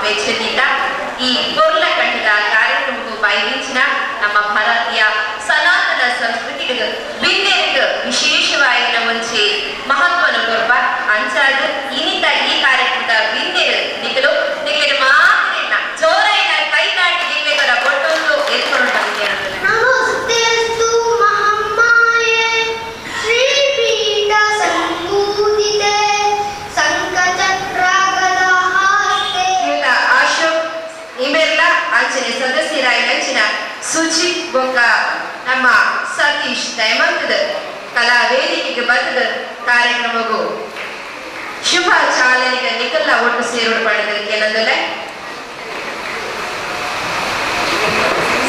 ಅಪೇಕ್ಷೆದಿಂದ ಈ ಪೊರ್ಲ ಕಂಠದ ಕಾರ್ಯಕ್ರಮಕ್ಕೂ ಬೈದಿಂಚಿನ ನಮ್ಮ ಭಾರತೀಯ ಸನಾತನ ಸಂಸ್ಕೃತಿಗೆ ಬಿನ್ನೆರಿಗೆ ವಿಶೇಷವಾಯಿನ ಮುಂಚೆ ಮಹತ್ವನ ಕೊರ್ಪ ಅಂಚಾದ್ ಇನಿತ ಈ ಕಾರ್ಯಕ್ರಮದ ಬಿನ್ನೆರು ನಿಕಲು ನಿಕಲಿನ ಮಾತಿನ ಜೋರೈನ ಕೈತಾಟಿ ನಿಲ್ಲೆಗರ ಬೊಟ್ಟೊಂದು ಎತ್ಕೊಂಡು ಬಂದಿದ್ದೇನೆ. ನಮಸ್ತೆಸ್ತು ಮಹಾಮಾಯೆ ಶ್ರೀಪೀಠ ಸಂಪೂಜಿತೆ ಶಂಖಚಕ್ರಗದಾಹಸ್ತೆ. ಶ್ರೀಯುತ ಅಶೋಕ್ ಇವೆಲ್ಲ ಅಂಚನೆ ಸದಸ್ಯರಾಯಿನಂಚಿನ ಸುಚಿತ್ ಬೊಕ್ಕ ನಮ್ಮ ಸತೀಶ್ ದಯಮಂತದ ಕಲಾ ವೇದಿಕೆಗೆ ಬತ್ತದ ಕಾರ್ಯಕ್ರಮಗೂ ಶುಭ ಚಾಲನೆಗೆ ನಿಕಲ್ಲ ಒಟ್ಟು ಸೇರೋಡು ಪಡೆದ ಕೆಲಂದಲೆ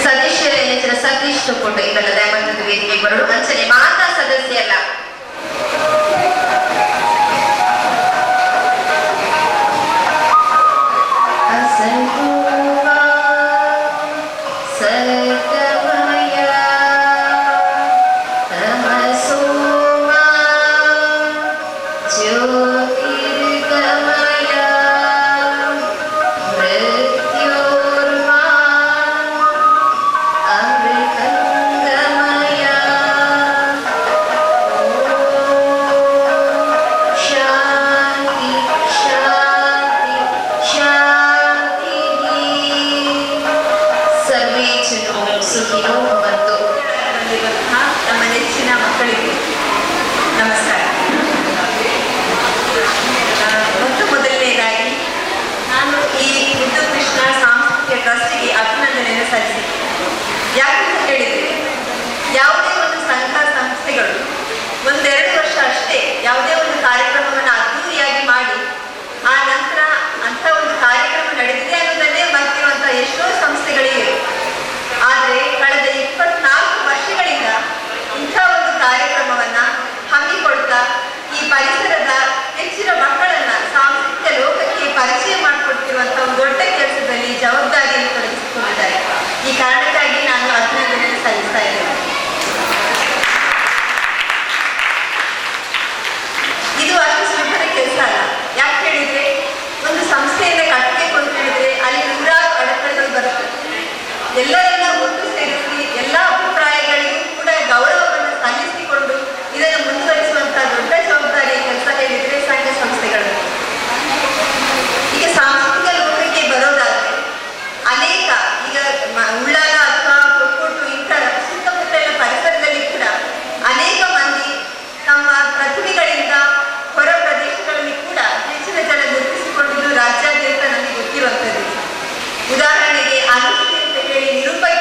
ಸದಸ್ಯರ ಸತೀಶ್ ತಗೊಂಡು ಇವೆಲ್ಲ ದಯಮಂತದ ವೇದಿಕೆಗೆ ಬರೋಡು ಅಂಚನೆ ಮಾತಾ ಸದಸ್ಯಲ್ಲ. असतो सद्गमय तमसो मा ज्योतिर्गमय मृत्योर्मा अमृतङ्गमय ॐ शान्ति शान्ति ಶಾಂತಿಃ. ಸರ್ವೇ ಜನೋ ಸುಖಿನೋ ಭವಂತು. ಬಂದಿರುವಂತಹ ನಮ್ಮ ನೆಚ್ಚಿನ ಮಕ್ಕಳಿಗೆ ನಮಸ್ಕಾರ. ಮೊಟ್ಟ ಮೊದಲನೇದಾಗಿ ನಾನು ಈ ಮುದ್ದು ಕೃಷ್ಣ ಸಾಂಸ್ಕೃತಿಕ ಟ್ರಸ್ಟಿಗೆ ಅಭಿನಂದನೆಯನ್ನು ಸಲ್ಲಿಸಿದ್ದೇನೆ. ಯಾಕಂತ ಹೇಳಿದರೆ, ಯಾವುದೇ ಒಂದು ಸಂಘ ಸಂಸ್ಥೆಗಳು ಒಂದೆರಡು ವರ್ಷ ಅಷ್ಟೇ ಯಾವುದೇ ಒಂದು ಕಾರ್ಯಕ್ರಮವನ್ನು ಅದ್ದೂರಿಯಾಗಿ ಮಾಡಿ, ಆ ನಂತರ ಅಂಥ ಒಂದು ಕಾರ್ಯಕ್ರಮ ನಡೆದಿದೆ ಅನ್ನೋದನ್ನೇ ಮರೆತಿರುವಂತಹ ಎಷ್ಟೋ ಸಂಸ್ಥೆಗಳಿವೆ. ಆದರೆ ಕಳೆದ 24 ವರ್ಷಗಳಿಂದ ಇಂಥ ಒಂದು ಕಾರ್ಯಕ್ರಮವನ್ನ ಹಮ್ಮಿಕೊಳ್ತಾ ಈ ಪರಿಸರದ ಹೆಚ್ಚಿನ ಮಕ್ಕಳನ್ನ ಸಾಂಸ್ಕೃತಿಕ ಲೋಕಕ್ಕೆ ಪರಿಚಯ ಮಾಡಿಕೊಡ್ತಿರುವಂತಹ ಒಂದು ದೊಡ್ಡ ಕೆಲಸದಲ್ಲಿ ಜವಾಬ್ದಾರಿಯನ್ನು ತೊಡಗಿಸಿಕೊಂಡಿದ್ದಾರೆ. ಈ ಕಾರಣಕ್ಕಾಗಿ ನಾನು ಅಭಿನಂದನೆ ಸಲ್ಲಿಸ್ತಾ ಇದ್ದೇನೆ. ಇದು ಅಷ್ಟು ಸುಲಭದ ಕೆಲಸ ಅಲ್ಲ. ಯಾಕೆ ಹೇಳಿದ್ರೆ, ಒಂದು ಸಂಸ್ಥೆಯನ್ನ ಕಟ್ಟಬೇಕು ಅಂತ ಹೇಳಿದ್ರೆ ಅಲ್ಲಿ ನೂರಾರು ಅಡೆತಡೆಗಳು ಬರುತ್ತೆ. ಎಲ್ಲರನ್ನ ಒಟ್ಟು ಸೇರಿಸಿ, ಎಲ್ಲ ಅಭಿಪ್ರಾಯಗಳಿಗೂ ಕೂಡ ಗೌರವವನ್ನು ಸಲ್ಲಿಸಿಕೊಂಡು ಇದನ್ನು ಮುಂದುವರಿಸುವಂತಹ ದೊಡ್ಡ ಜವಾಬ್ದಾರಿಯ ಕೆಲಸ ಹೇಳಿದ್ರೆ ಸಂಘ ಸಂಸ್ಥೆಗಳು. ಈಗ ಸಾಂಸ್ಕೃತಿಕ ಲೋಕಕ್ಕೆ ಬರೋದಾದ್ರೆ, ಅನೇಕ ಈಗ ಉಳ್ಳಾಲ ಅಥವಾ ತೊಕ್ಕೊಟ್ಟು ಇಂಥ ಸುತ್ತಮುತ್ತಲಿನ ಪರಿಸರದಲ್ಲಿ ಕೂಡ ಅನೇಕ ಮಂದಿ ತಮ್ಮ ಪ್ರತಿಭೆಗಳಿಂದ ಹೊರ ಪ್ರದೇಶಗಳಲ್ಲಿ ಕೂಡ ಹೆಚ್ಚಿನ ಜನ ಗುರುತಿಸಿಕೊಂಡಿದ್ದು ರಾಜ್ಯಾದ್ಯಂತ ನಮಗೆ ಗೊತ್ತಿರುವಂಥದ್ದು. ಉದಾಹರಣೆಗೆ ಅನುಶ್ರೀ ಅಂತ ಹೇಳಿ ನಿರೂಪಕಿ.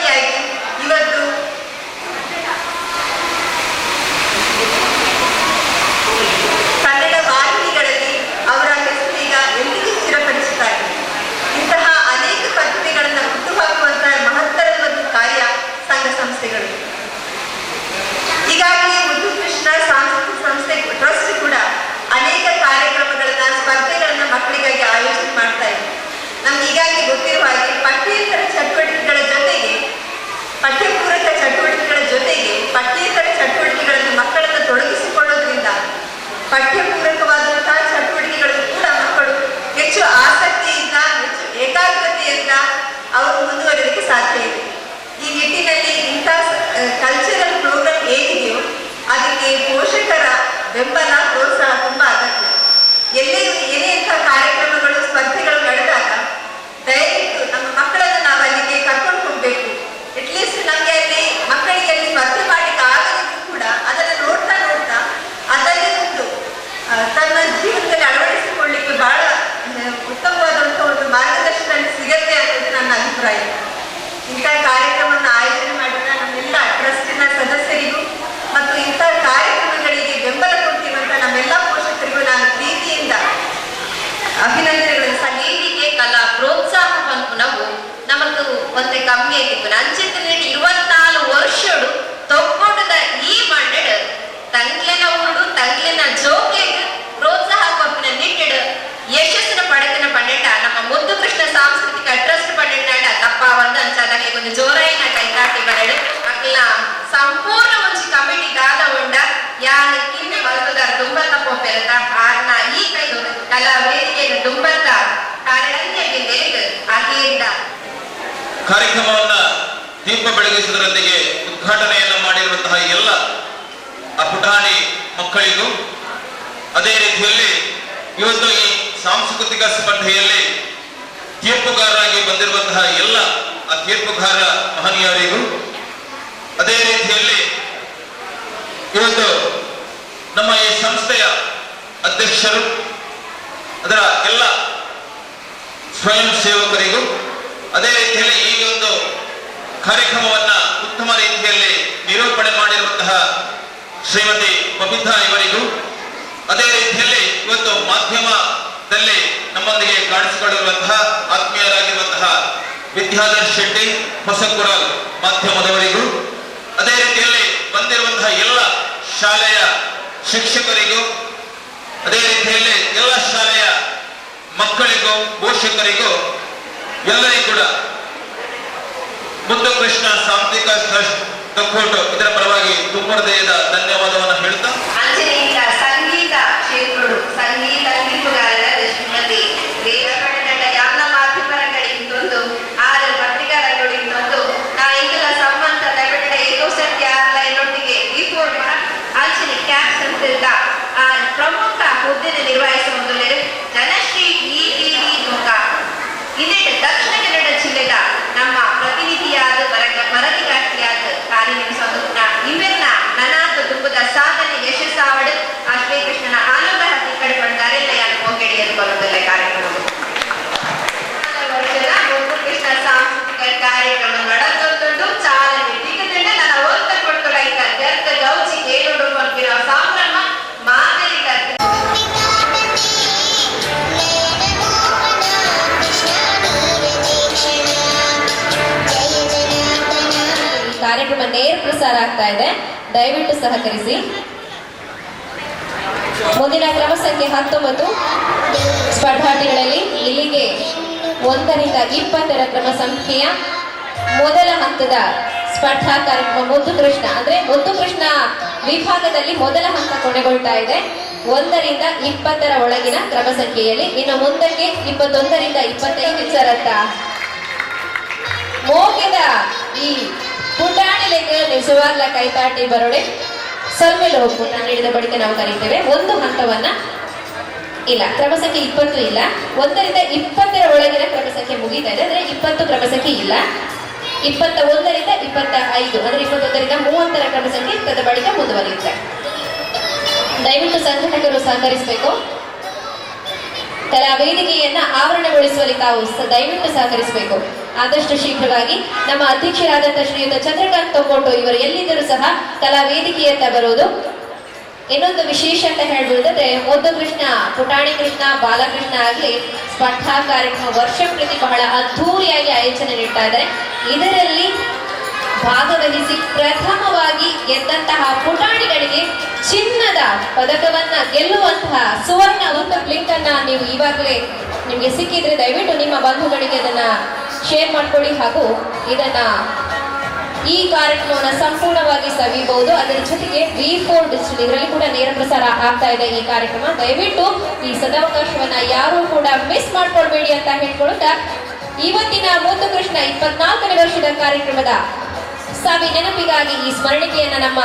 ಕಾರ್ಯಕ್ರಮವನ್ನ ದೀಪ ಬೆಳಗಿಸುವುದರೊಂದಿಗೆ ಉದ್ಘಾಟನೆಯನ್ನು ಮಾಡಿರುವಂತಹ ಎಲ್ಲ ಆ ಪುಟಾಣಿ ಮಕ್ಕಳಿಗೂ, ಅದೇ ರೀತಿಯಲ್ಲಿ ಇವತ್ತು ಈ ಸಾಂಸ್ಕೃತಿಕ ಸ್ಪರ್ಧೆಯಲ್ಲಿ ತೀರ್ಪುಗಾರರಾಗಿ ಬಂದಿರುವಂತಹ ಎಲ್ಲ ಆ ತೀರ್ಪುಗಾರ ಮಹನೀಯರಿಗೂ, ಅದೇ ರೀತಿಯಲ್ಲಿ ಇವತ್ತು ನಮ್ಮ ಈ ಸಂಸ್ಥೆಯ ಅಧ್ಯಕ್ಷರು, ಅದರ ಎಲ್ಲ ಸ್ವಯಂ ಸೇವಕರಿಗೂ, ಅದೇ ರೀತಿಯಲ್ಲಿ ಈ ಒಂದು ಕಾರ್ಯಕ್ರಮವನ್ನ ಉತ್ತಮ ರೀತಿಯಲ್ಲಿ ನಿರೂಪಣೆ ಮಾಡಿರುವಂತಹ ಶ್ರೀಮತಿ ಬಬಿತಾ ಇವರಿಗೂ, ಅದೇ ರೀತಿಯಲ್ಲಿ ಇವತ್ತು ಮಾಧ್ಯಮದಲ್ಲಿ ನಮ್ಮೊಂದಿಗೆ ಕಾಣಿಸಿಕೊಂಡಿರುವಂತಹ ಆತ್ಮೀಯರಾಗಿರುವಂತಹ ವಿದ್ಯಾಧರ್ ಶೆಟ್ಟಿ ಹೊಸಕುರಾಲ್ ಮಾಧ್ಯಮದವರಿಗೂ, ಅದೇ ರೀತಿಯಲ್ಲಿ ಬಂದಿರುವಂತಹ ಎಲ್ಲ ಶಾಲೆಯ ಶಿಕ್ಷಕರಿಗೂ, ಅದೇ ರೀತಿಯಲ್ಲಿ ಎಲ್ಲ ಶಾಲೆಯ ಮಕ್ಕಳಿಗೂ, ಪೋಷಕರಿಗೂ, ಎಲ್ಲರಿಗೂ ಕೂಡ ಮುದ್ದು ಕೃಷ್ಣ ಸಾಂಸ್ಕೃತಿಕ ಟ್ರಸ್ಟ್ ತೊಕ್ಕೋಟು ಇದರ ಪರವಾಗಿ ತುಂಬ ಹೃದಯದ ಧನ್ಯವಾದವನ್ನು ಹೇಳುತ್ತಾ. ಅಂಚನೆ ಸಂಗೀತ ಕ್ಷೇತ್ರಡು ಸಂಗೀತ ತೀರ್ಪುಗಾರರಾದ ಶ್ರೀಮತಿ ದೇವಗಡ ಯಾವ್ನ ಮಾಧ್ಯಮ ರಂಗಡಿಂದೊಂದು ಆರು ಪತ್ರಿಕಾ ರಂಗಡಿಂದೊಂದು ನಾ ಈಗಲ ಸಂಬಂಧ ದಯವಿಟ್ಟ ಏಕೋ ಸತ್ಯ ಇನ್ನೊಟ್ಟಿಗೆ ಈ ಫೋರ್ ಅಂಚನೆ ಕ್ಯಾಪ್ ಸಂಸ್ಥೆದ ಆ ಪ್ರಮುಖ ಹುದ್ದೆನ ನಿರ್ವಹಿಸುವ ಜನಶ್ರೀ ಇ ಟಿವಿ ಮುಖ ಇನ್ನೆಟ್ಟು ದಕ್ಷಿಣ ಕನ್ನಡ ಜಿಲ್ಲೆದ ನಮ್ಮ ಪ್ರತಿನಿಧಿಯಾದ ವರದಿಗಾರ್ತಿಯಾದ ಕಾರ್ಯನಿರ್ವಹಿಸುವ ಇವೆಲ್ಲ ನನಾದ ದುಂಬುದ ಸಾಧನೆ ಯಶಸ್ಸಾವಡು ಆ ಶ್ರೀಕೃಷ್ಣನ ಅನುಗ್ರಹ ತಿಕ್ಕಡೆ ಪಡೆದಾರೆಲ್ಲ ಯಾರು ಹೋಗಡಿಯನ್ನು ಬರುವುದಿಲ್ಲ. ಕಾರ್ಯಕ್ರಮ ವರ್ಷದ ಮುದ್ದು ಕೃಷ್ಣ ಸಾಂಸ್ಕೃತಿಕ ಕಾರ್ಯಕ್ರಮ ನಡೆದೊಂದು ಚಾಲನೆ ತಿಕ್ಕದಂಡ ನನ್ನ ಒತ್ತ ಕೊಟ್ಟು ರೈತ ಗರ್ತ ಗೌಚಿ ಏಳುಂಡು ಪಂಪಿನ ಸಂಭ್ರಮ ಮಾದರಿ ಕರ್ತ. ಈ ಕಾರ್ಯಕ್ರಮ ನೇರ ಪ್ರಸಾರ ಆಗ್ತಾ ಇದೆ, ದಯವಿಟ್ಟು ಸಹಕರಿಸಿ. ಮುಂದಿನ ಕ್ರಮ ಸಂಖ್ಯೆ 19. ಸ್ಪರ್ಧಾರ್ಥಿಗಳಲ್ಲಿ ಇಲ್ಲಿಗೆ 1ರಿಂದ 20ರ ಕ್ರಮ ಸಂಖ್ಯೆಯ ಮೊದಲ ಹಂತದ ಸ್ಪರ್ಧಾ ಕಾರ್ಯಕ್ರಮ ಮುದ್ದು ಕೃಷ್ಣ, ಅಂದ್ರೆ ಮುದ್ದು ಕೃಷ್ಣ ವಿಭಾಗದಲ್ಲಿ ಮೊದಲ ಹಂತ ಕೊನೆಗೊಳ್ತಾ ಇದೆ. 1ರಿಂದ 20ರ ಒಳಗಿನ ಕ್ರಮ ಸಂಖ್ಯೆಯಲ್ಲಿ. ಇನ್ನು ಮುಂದಕ್ಕೆ 21ರಿಂದ 25 ಸರತ್ತ ಮೋಕೆದ ಈ ಪುಟಾಣಿಲೆಗ್ ನಿಜವಾಗ್ಲ ಕೈತಾಟಿ ಬರೋಡೆ. ಸೊಲ್ಮೆಲು ಪುಟಾಣಿ ನೀಡಿದ ಬಳಿಕ ನಾವು ಕರೀತೇವೆ. ಒಂದು ಹಂತವನ್ನ ಇಲ್ಲ, ಕ್ರಮ ಸಂಖ್ಯೆ 20 ಇಲ್ಲ. 1ರಿಂದ 20ರ ಒಳಗಿನ ಕ್ರಮ ಸಂಖ್ಯೆ ಮುಗೀತಾ ಇದೆ. ಅಂದ್ರೆ 20 ಕ್ರಮ ಸಂಖ್ಯೆ ಇಲ್ಲ. 21ರಿಂದ 25, ಅಂದ್ರೆ 21ರಿಂದ 30ರ ಕ್ರಮ ಸಂಖ್ಯೆ ತದ ಬಳಿಕ ಮುಂದುವರಿಯುತ್ತೆ. ದಯವಿಟ್ಟು ಸಂಘಟಕರು ಸಹಕರಿಸಬೇಕು. ಕಲಾ ವೇದಿಕೆಯನ್ನ ಆವರಣಗೊಳಿಸುವಲ್ಲಿ ತಾವು ದಯವಿಟ್ಟು ಸಹಕರಿಸಬೇಕು. ಆದಷ್ಟು ಶೀಘ್ರವಾಗಿ ನಮ್ಮ ಅಧ್ಯಕ್ಷರಾದಂತಹ ಶ್ರೀಯುತ ಚಂದ್ರಕಾಂತ್ ತೊಕ್ಕೋಟು ಇವರು ಎಲ್ಲಿದ್ದರೂ ಸಹ ಕಲಾ ವೇದಿಕೆಯತ್ತ ಬರುವುದು. ಇನ್ನೊಂದು ವಿಶೇಷ ಅಂತ ಹೇಳ್ಬೋದಾದ್ರೆ, ಮುದ್ದು ಕೃಷ್ಣ, ಪುಟಾಣಿ ಕೃಷ್ಣ, ಬಾಲಕೃಷ್ಣ ಆಗಲಿ ಸ್ಪರ್ಧಾ ಕಾರ್ಯಕ್ರಮ ವರ್ಷ ಪ್ರತಿ ಬಹಳ ಅದ್ಧೂರಿಯಾಗಿ ಆಯೋಜನೆ ನೀಡ್ತಾ ಇದ್ದಾರೆ. ಇದರಲ್ಲಿ ಭಾಗವಹಿಸಿ ಪ್ರಥಮವಾಗಿ ಗೆದ್ದಂತಹ ಪುಟಾಣಿಗಳಿಗೆ ಚಿನ್ನದ ಪದಕವನ್ನ ಗೆಲ್ಲುವಂತಹ ಸುವರ್ಣ ಒಂದು ಲಿಂಕ್ ಅನ್ನ ನೀವು ಈವಾಗಲೇ ನಿಮಗೆ ಸಿಕ್ಕಿದ್ರೆ ದಯವಿಟ್ಟು ನಿಮ್ಮ ಬಂಧುಗಳಿಗೆ ಅದನ್ನ ಶೇರ್ ಮಾಡ್ಕೊಳ್ಳಿ ಹಾಗೂ ಇದನ್ನ ಈ ಕಾರ್ಯಕ್ರಮವನ್ನು ಸಂಪೂರ್ಣವಾಗಿ ಸವಿಬಹುದು. ಅದರ ಜೊತೆಗೆ ವಿ4 ಡಿಜಿಟಲ್ ಇದರಲ್ಲಿ ಕೂಡ ನೇರ ಪ್ರಸಾರ ಆಗ್ತಾ ಇದೆ ಈ ಕಾರ್ಯಕ್ರಮ. ದಯವಿಟ್ಟು ಈ ಸದಾವಕಾಶವನ್ನ ಯಾರೂ ಕೂಡ ಮಿಸ್ ಮಾಡ್ಕೊಳ್ಬೇಡಿ ಅಂತ ಹೇಳ್ಕೊಳ್ತಾ, ಇವತ್ತಿನ ಮುದ್ದು ಕೃಷ್ಣ 24ನೇ ವರ್ಷದ ಕಾರ್ಯಕ್ರಮದ ಸವಿ ನೆನಪಿಗಾಗಿ ಈ ಸ್ಮರಣಿಕೆಯನ್ನ ನಮ್ಮ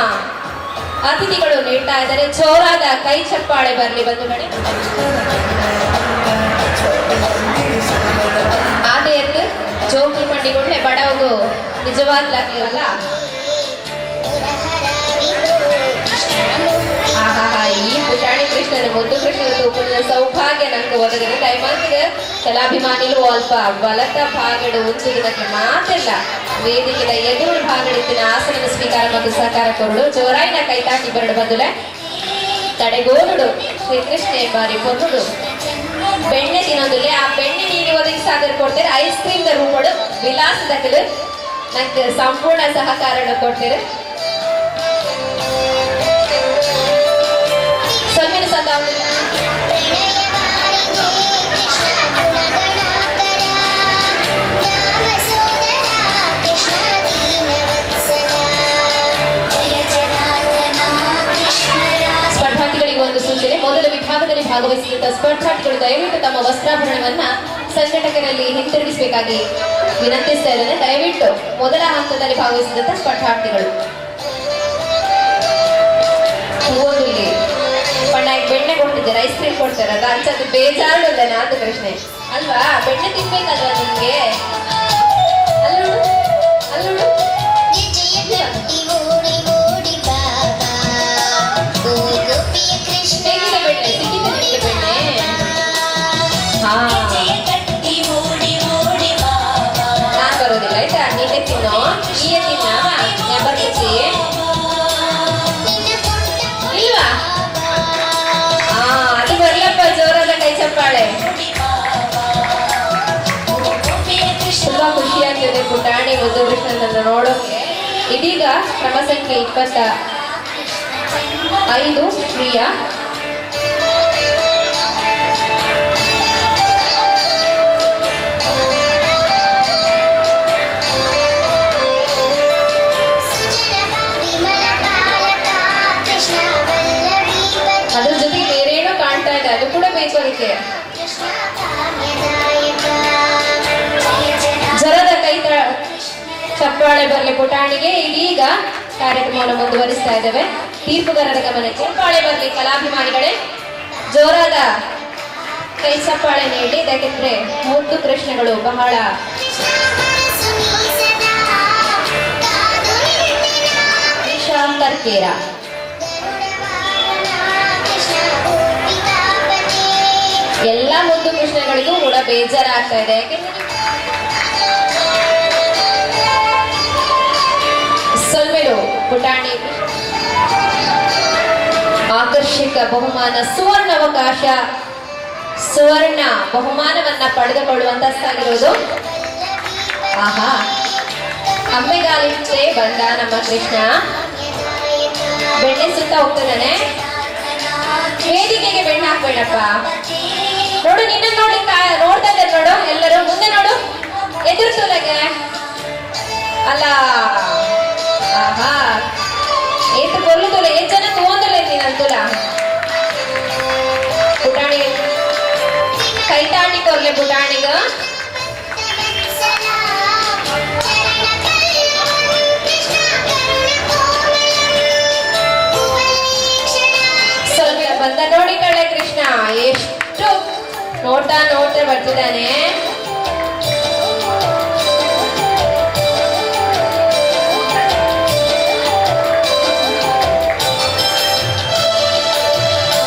ಅತಿಥಿಗಳು ನೀಡ್ತಾ ಇದ್ದಾರೆ. ಜೋರಾದ ಕೈ ಚಪ್ಪಾಳೆ ಬರಲಿ ಬಂಧುಗಳೇ. ಆದೇ ಎದ್ದು ಜೋಕುಲು ಪಂಡಿಗುಳ್ಳೆ ಬಡವಗು ನಿಜವಾಗ್ಲಾಗ್ಲಿವಲ್ಲ. ಆಹಾಹಾ, ಈ ಪುಟಾಣಿ ಕೃಷ್ಣನ, ಮುದ್ದು ಕೃಷ್ಣನ ತೂಪುನ ಸೌಭಾಗ್ಯ ನಂಗೆ ಒದಗಿದೆ. ದಯಮಾಡಿದ ಕಲಾಭಿಮಾನಿಲು ಅಲ್ಪ ಬಲತ ಭಾಗಡು ಉಂಚುವುದಕ್ಕೆ ಮಾತೆಲ್ಲ ವೇದಿಕೆದ ಎದುರು ಭಾಗಡಿತ್ತಿನ ಆಸನದ ಸ್ವೀಕಾರ ಮತ್ತು ಸಹಕಾರ ಕೊರಡು. ಜೋರಾಯಿನ ಕೈತಾಟಿ ಬರಡು ಬಂದುಲೆ. ತಡೆಗೋಲುಡು ಶ್ರೀಕೃಷ್ಣ ಬಾರಿ ಪೊನ್ನುಡು ಬೆಣ್ಣೆ ತಿನ್ನೋದಿಲ್ಲ. ಆ ಬೆಣ್ಣೆ ನೀನು ಒದಗಿಸಾದರೆ ಕೊಡ್ತಾರೆ. ಐಸ್ ಕ್ರೀಮ್ the ರೂಪಡು ವಿಲಾಸದಕಲು ನಂಗೆ ಸಂಪೂರ್ಣ ಸಹಕಾರ ಕೊಡ್ತೀರಿ. ಸೊಲ್ಮಿನ ಸಂದಾವಳಿ. ಸ್ಪರ್ಧಾರ್ಥಿಗಳಿಗೆ ಒಂದು ಸೂಚನೆ. ಮೊದಲ ವಿಭಾಗದಲ್ಲಿ ಭಾಗವಹಿಸಿದಂತಹ ಸ್ಪರ್ಧಾರ್ಥಿಗಳು ದಯವಿಟ್ಟು ತಮ್ಮ ವಸ್ತ್ರಾಭರಣವನ್ನ ಸಂಘಟಕರಲ್ಲಿ ಹಿಂತಿರುಗಿಸಬೇಕಾಗಿ. ವಿನಂತಿಸ್ತಾ ಇದ್ದೇನೆ. ದಯವಿಟ್ಟು ಮೊದಲ ಹಂತದಲ್ಲಿ ಭಾಗವಹಿಸಿದಂತ ಸ್ಪರ್ಧಾರ್ಥಿಗಳು ಹೋದಲ್ಲಿ ಪಣ್ಣಾಗಿ ಬೆಣ್ಣೆ ಕೊಟ್ಟಿದ್ದಾರೆ, ಐಸ್ ಕ್ರೀಮ್ ಕೊಡ್ತಾರೆ, ಅದು ಅಂಚದ್ದು ಬೇಜಾರು ನಾದು ಪ್ರಶ್ನೆ ಅಲ್ವಾ? ಬೆಣ್ಣೆ ತಿನ್ಬೇಕಲ್ವಾ ನಿಮ್ಗೆ? ಅಲ್ಲೋಡು ಅಲ್ಲೋಡು. ಹೇಗಿದೆ ಬೆಣ್ಣೆ? ಸಿಕ್ಕಿದೆ ನಿಮ್ಗೆ ಬೆಣ್ಣೆ? ಹಾ, ನಾನ್ ಬರೋದಿಲ್ಲ ಆಯ್ತಾ? ನೀನೇ ತಿನ್ನೋ, ನೀಯೇ ತಿನ್ನ. ಬರ್ತೀವಿ ಇಲ್ವಾ? ಹಾ, ಅದು ಬರ್ಲಪ್ಪ. ಜೋರಾದ ಕೈ ಚಪ್ಪಾಳೆ. ತುಂಬಾ ಖುಷಿ ಆಗ್ತಿದೆ ಪುಟಾಣಿ ಮುದ್ದು ಕೃಷ್ಣನನ್ನು ನೋಡೋಕೆ. ಇದೀಗ ಕ್ರಮ ಸಂಖ್ಯೆ 25 ಪ್ರಿಯಾ. ಅದ್ರ ಜೊತೆಗೆ ಬೇರೇನೋ ಕಾಣ್ತಾ ಇದೆ, ಅದು ಕೂಡ ಬೇಕು ಅದಕ್ಕೆ. ಜ್ವರದ ಕೈ ಚಪ್ಪಾಳೆ ಬರಲಿ ಪುಟಾಣಿಗೆ. ಇದೀಗ ಕಾರ್ಯಕ್ರಮವನ್ನು ಮುಂದುವರಿಸ್ತಾ ಇದ್ದೇವೆ. ತೀರ್ಪುಗಾರರ ಗಮನಕ್ಕೆ ಚಪ್ಪಾಳೆ ಬರಲಿ ಕಲಾಭಿಮಾನಿಗಳೇ. ಜೋರಾದ ಕೈ ಚಪ್ಪಾಳೆ ನೀಡಿ. ಯಾಕೆಂದ್ರೆ ಮುದ್ದು ಕೃಷ್ಣಗಳು ಬಹಳ ಕರ್ಕೇರ. ಎಲ್ಲಾ ಮುದ್ದು ಕೃಷ್ಣಗಳಿಗೂ ಕೂಡ ಬೇಜಾರಾಗ್ತಾ ಇದೆ. ಯಾಕೆಂದ್ರೆ ಸೊಲ್ಮೆಲು ಪುಟಾಣಿ. ಆಕರ್ಷಕ ಬಹುಮಾನ, ಸುವರ್ಣಾವಕಾಶ, ಸುವರ್ಣ ಬಹುಮಾನವನ್ನ ಪಡೆದುಕೊಳ್ಳುವಂತ ಸಾಗಿರೋದು. ಆಹಾ, ಅಂಬೆಗಾಲಿಟ್ಟೆ ಬಂದ ನಮ್ಮ ಕೃಷ್ಣ. ಬೆಣ್ಣೆ ಸುತ್ತ ಹೋಗ್ತಿದ್ದಾನೆ. ವೇದಿಕೆಗೆ ಬೆಣ್ಣೆ ಹಾಕ್ಬೇಡಪ್ಪ. ನೋಡು, ನಿನ್ನ ನೋಡಿ ನೋಡ್ತಾ ಇದ್ದಾರೆ ನೋಡು ಎಲ್ಲರೂ. ಮುಂದೆ ನೋಡು, ಎದುರು ತೋಲಗೆ ಅಲ್ಲ. ಆಹಾ, ಏತು ಕೊಲ್ಲು ತುಲ, ಏತ್ ಜನ ತೋಂದಲ್ಲ ನೀನ್ ಅಂತುಲ. ಪುಟಾಣಿ ಕೈತಾಂಡಿ ಕೊರ್ಲೆ ಪುಟಾಣಿಗ. ಸ್ವಲ್ಪ ಬಂದ ನೋಡಿ ಕಳ್ಳೆ ಕೃಷ್ಣ, ಎಷ್ಟು ನೋಡ್ತಾ ನೋಡ್ತಾ ಬರ್ತಿದ್ದಾನೆ.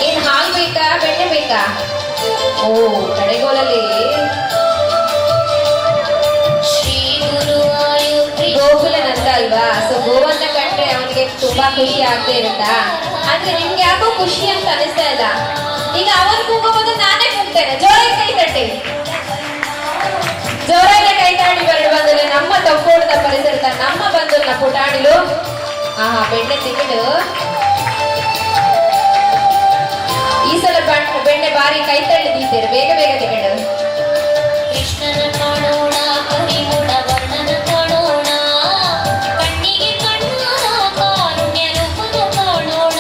ಏನ್ ಹಾಲು ಬೇಕಾ, ಬೆಣ್ಣೆ ಬೇಕಾ? ಓ, ಕಡೆಗೋಲಲ್ಲಿ ಗೋಕುಲನಂದ ಅಲ್ವಾ? ಸೊ ಗೋವನ್ನ ಕಂಡ್ರೆ ಅವನಿಗೆ ತುಂಬಾ ಖುಷಿ ಆಗ್ತಾ ಇರುತ್ತಾ? ಆದ್ರೆ ನಿಮ್ಗೆ ಯಾಕೋ ಖುಷಿ ಅಂತ ಅನಿಸ್ತಾ ಇಲ್ಲ. ಈಗ ಅವನು ಕೂಗೋ ಬದಲು ನಾನೇ ಕೂಗ್ತೇನೆ. ಜೋರಾಗಿ ಕೈ ತಟ್ಟಿ, ಜೋರಾಗಿ ಕೈ ತಾಡಿ ಬರಡು ಬಂದ್ರೆ ನಮ್ಮ ತಕ್ಕೋಟದ ಪರಿಸರದ ನಮ್ಮ ಬಂಧುನ ಪುಟಾಣಿಲು. ಆಹಾ, ಬೆಣ್ಣೆ ತಿಂದು ಈ ಸಲ ಬೆಣ್ಣೆ ಬಾರಿ ಕೈ ತಳ್ಳಿ ತಿಂತೀರಿ, ಬೇಗ ಬೇಗ ತಿಂಗಳು. ಕೃಷ್ಣನ ಕಾಣೋಣ, ಪರಿಮುಡ ವರ್ಣನ ಕಾಣೋಣ, ಕಣ್ಣಿಗೆ ಕಣ್ಣಾದ ಕಾರುಣ್ಯ ರೂಪದ ಕಾಣೋಣ.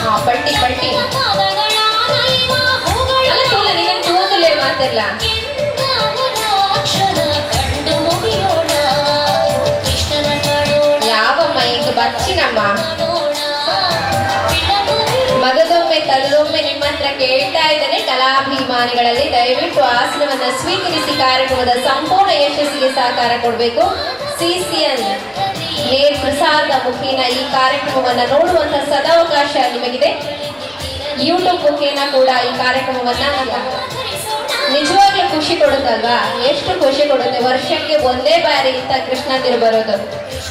ಹಾ, ಪಲ್ಟಿ ಪಲ್ಟಿ. ಪಾದಗಳ ನಲಿವ ಹೂಗಳ ಅಲ್ಲ ತೂಲ, ನೀನೇನ್ ತೂತುಲೇ ಮಾತಿರ್ಲ. ಕೆಂದಾವರಾಕ್ಷರ ಕಂಡು ಮುಗಿಯೋಣ, ಕೃಷ್ಣನ ಕಾಣೋಣ. ಯಾವ ಮೈಕ್ ಬಚ್ಚಿನಮ್ಮ. ಕಾಣೋಣ ಬಿಡಮುರಿ. ಮಗದೊಮ್ಮೆ ತಲದೊಮ್ಮೆ ನಿಮ್ಮ ಹತ್ರ ಕೇಳ್ತಾ ಇದ್ದೇನೆ, ಕಲಾಭಿಮಾನಿಗಳಲ್ಲಿ ದಯವಿಟ್ಟು ಆಸನವನ್ನ ಸ್ವೀಕರಿಸಿ ಕಾರ್ಯಕ್ರಮದ ಸಂಪೂರ್ಣ ಯಶಸ್ಸಿಗೆ ಸಹಕಾರ ಕೊಡಬೇಕು. ಸಿಸಿಎನ್ ನೇರ್ ಪ್ರಸಾರದ ಮುಖೇನ ಈ ಕಾರ್ಯಕ್ರಮವನ್ನ ನೋಡುವಂತ ಸದಾವಕಾಶ ನಿಮಗಿದೆ. ಯೂಟ್ಯೂಬ್ ಮುಖೇನ ಕೂಡ ಈ ಕಾರ್ಯಕ್ರಮವನ್ನ ನಿಜವಾಗ್ಲೂ ಖುಷಿ ಕೊಡುತ್ತಲ್ವಾ? ಎಷ್ಟು ಖುಷಿ ಕೊಡುತ್ತೆ ವರ್ಷಕ್ಕೆ ಒಂದೇ ಬಾರಿ ಇಂಥ ಕೃಷ್ಣ ಬರೋದು.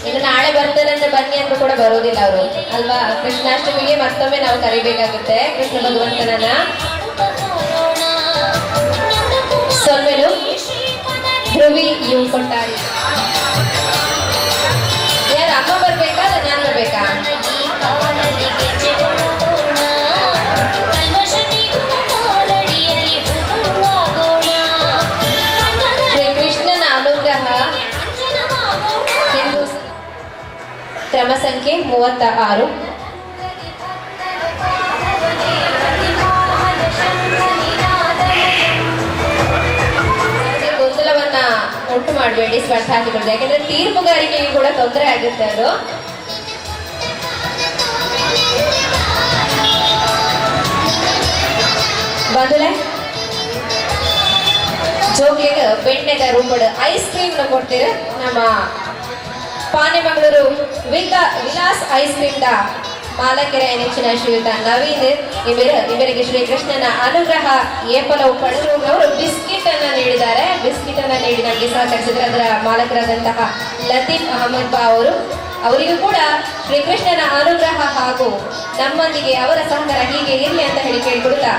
ಇನ್ನು ನಾಳೆ ಬರ್ತಾರೆ ಅಂದ್ರೆ ಬನ್ನಿ ಅಂದ್ರೂ ಕೂಡ ಬರೋದಿಲ್ಲ ಅವರು ಅಲ್ವಾ? ಕೃಷ್ಣಾಷ್ಟಮಿಗೆ ಮತ್ತೊಮ್ಮೆ ನಾವು ಕರಿಬೇಕಾಗುತ್ತೆ ಕೃಷ್ಣ ಭಗವಂತನನ್ನ. ಸೊಲ್ಮೆಲು ಧ್ರುವಿ you Kottari. ಯಾರು ಅಮ್ಮ ಬರ್ಬೇಕಾ ಅಲ್ಲ ನಾನ್ ಬರ್ಬೇಕಾ? ಶ್ರೀ ಕೃಷ್ಣನ ಅನುಗ್ರಹ. ಹಿಂದೂ ಕ್ರಮ ಸಂಖ್ಯೆ 36. ಗೊಂದಲವನ್ನ ಒಟ್ಟು ಮಾಡಬೇಡಿ ಸ್ಪರ್ಧಾರ್ಥಿಗಳು, ಯಾಕಂದ್ರೆ ತೀರ್ಪುಗಾರಿಕೆಗೆ ಕೂಡ ತೊಂದರೆ ಆಗುತ್ತೆ ಅದು. ಬಂದುಲೆ ಜೋಕ್ಲಿಗೆ ಬೆಣ್ಣೆದ ರೂಪಡ್ ಐಸ್ ಕ್ರೀಮ್ ಕೊಡ್ತೀರ ನಮ್ಮ ಪಾನೆಮಂಗಳೂರು ವಿಲಾಸ್ ಐಸ್ ಕ್ರೀಮ್ the ಮಾಲಕರ ನೆಚ್ಚಿನ ಶ್ರೀಯುತ ನವೀನ್ ಇವರಿಗೆ ಶ್ರೀ ಕೃಷ್ಣನ ಅನುಗ್ರಹ ಏಪಲ ಉಪ್ಪಡು. ಅವರು ಬಿಸ್ಕಿಟ್ ಅನ್ನ ನೀಡಿದ್ದಾರೆ. ಬಿಸ್ಕಿಟ್ ಅನ್ನ ನೀಡಿ ನಮಗೆ ಸಹಕರಿಸಿದ್ರೆ ಅದರ ಮಾಲಕರಾದಂತಹ ಲತೀಫ್ ಅಹಮದ್ ಬಾ ಅವರು, ಅವರಿಗೂ ಕೂಡ ಶ್ರೀ ಕೃಷ್ಣನ ಅನುಗ್ರಹ ಹಾಗೂ ನಮ್ಮೊಂದಿಗೆ ಅವರ ಸಹಕಾರ ಹೀಗೆ ಇರಲಿ ಅಂತ ಹೇಳಿ ಕೇಳಿಕೊಡ್ತಾ.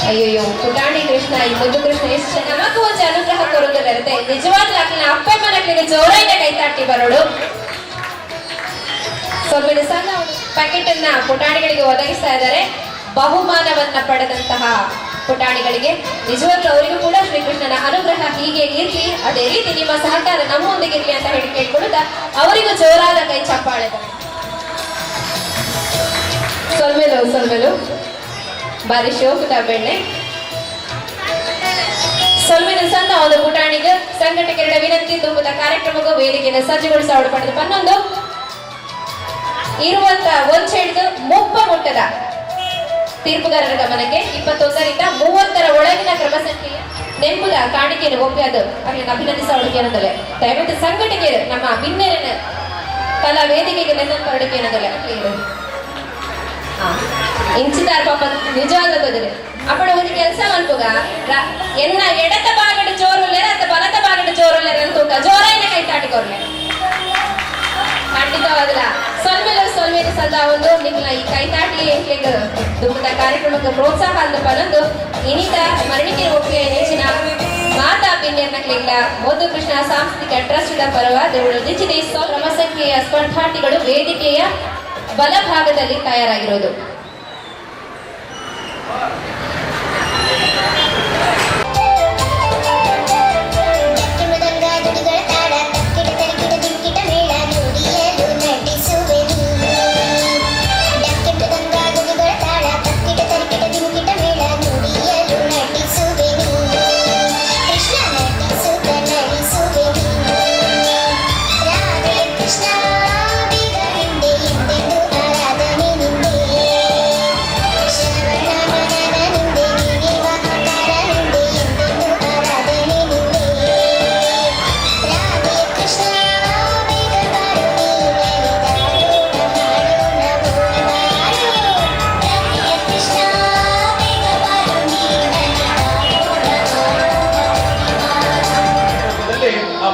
ಅಯ್ಯಯ್ಯೋ ಪುಟಾಣಿ ಕೃಷ್ಣ, ಈ ಮುದ್ದು ಕೃಷ್ಣ ಎಷ್ಟು ನಮಗೂ ಒಂದು ಅನುಗ್ರಹ ಕೊರೋದಿರುತ್ತೆ. ನಿಜವಾಗ್ಲೂ ಆಕಿನ ಅಪ್ಪ ಮನಕ್ಲಿಗೆ ಜೋರಾಗಿ ಕೈ ತಾಟಿ ಬರೋಡು. ಸ್ವಲ್ಪ ಸಣ್ಣ ಪ್ಯಾಕೆಟ್ ಅನ್ನ ಪುಟಾಣಿಗಳಿಗೆ ಒದಗಿಸ್ತಾ ಇದ್ದಾರೆ. ಬಹುಮಾನವನ್ನ ಪಡೆದಂತಹ ಪುಟಾಣಿಗಳಿಗೆ ನಿಜವಾಗ್ಲೂ ಅವರಿಗೂ ಕೂಡ ಶ್ರೀಕೃಷ್ಣನ ಅನುಗ್ರಹ ಹೀಗೆ ಇರ್ಲಿ, ಅದೇ ರೀತಿ ನಿಮ್ಮ ಸಹಕಾರ ನಮ್ಮೊಂದಿಗೆ ಇರ್ಲಿ ಅಂತ ಹೇಳಿ ಕೇಳ್ಕೊಡುತ್ತಾ ಅವರಿಗೂ ಜೋರಾದ ಕೈ ಚಪ್ಪಾಳೆ. ಸೊಲ್ಮೆಲು ಸೊಲ್ಮೆಲು ಬಾರಿ ಶೋಕುದ ಬೆಣ್ಣೆ ಸೊಲ್ಮೆನ ಸಣ್ಣ ಒಂದು ಪುಟಾಣಿಗೆ ಸಂಘಟಕರ ವಿನಂತಿ ತುಂಬುದ ಕಾರ್ಯಕ್ರಮಕ್ಕೂ ವೇದಿಕೆಯನ್ನು ಸಜ್ಜುಗೊಳಿಸ ಅವಳು ಪಡೆದು ಪನ್ನೊಂದು ಇರುವಂತ ಒಂಚೆಡ್ದು ಮುಪ್ಪ ಮುಟ್ಟದ ತೀರ್ಪುಗಾರರ ಗಮನಕ್ಕೆ 21ರಿಂದ 30ರ ಒಳಗಿನ ಕ್ರಮ ಸಂಖ್ಯೆಯ ನೆಂಪುದ ಕಾಣಿಕೆಯನ್ನು ಒಪ್ಪಿಯಾದ ಅದನ್ನು ಅಭಿನಂದಿಸ ಅವಳಿಗೆ ಏನದಲೆ. ದಯವಿಟ್ಟು ಸಂಘಟಕರು ನಮ್ಮ ಬಿನ್ನೆರನ ಕಲಾ ವೇದಿಕೆಗೆ ನೆನ್ನನ್ನು ಹೊರಡಿಕೆ ಏನದಲೆ. ಇಂಚಿದಾರ ಪಾಪ ನಿಜವಾಗ್ಲೂ ತೋಜರೆ ಅಪ್ಪಣ ಒಂದು ಕೆಲಸ ಮನ್ಪುಗ ಎನ್ನ ಎಡತ ಬಾಗಡ ಜೋರುಲ್ಲೇರ ಅಥವಾ ಬಲತ ಬಾಗಡ ಜೋರುಲ್ಲೇರ ಅಂತ ತೂಕ ಜೋರಾಯಿನ ಕೈ ತಾಟಿಕೊರ್ಲೆ ಖಂಡಿತವಾಗಲ. ಸೊಲ್ಮೆಲು ಸೊಲ್ಮೆಲು ಸದಾ ಒಂದು ನಿಮ್ನ ಈ ಕೈತಾಟಿ ಎಂಕ್ಲೆಗ್ ದುಃಖದ ಕಾರ್ಯಕ್ರಮಕ್ಕೆ ಪ್ರೋತ್ಸಾಹ ಅಂದ ಪನೊಂದು ಇನಿತ ಮರಣಿಕೆ ಒಪ್ಪಿಯ ನೆಚ್ಚಿನ ಮಾತಾ ಪಿನ್ಯರ್ನಕ್ಲಿಗ್ಲ ಮುದ್ದು ಕೃಷ್ಣ ಸಾಂಸ್ಕೃತಿಕ ಟ್ರಸ್ಟ್ the ಪರವಾದ ಉಳಿದಿಚ್ಚಿನ ಕ್ರಮ ಸಂಖ್ಯೆಯ ಸ್ಪರ್ಧಾರ್ಥಿಗಳು ವೇದಿಕೆಯ ಬಲಭಾಗದಲ್ಲಿ ತಯಾರಾಗಿರೋದು.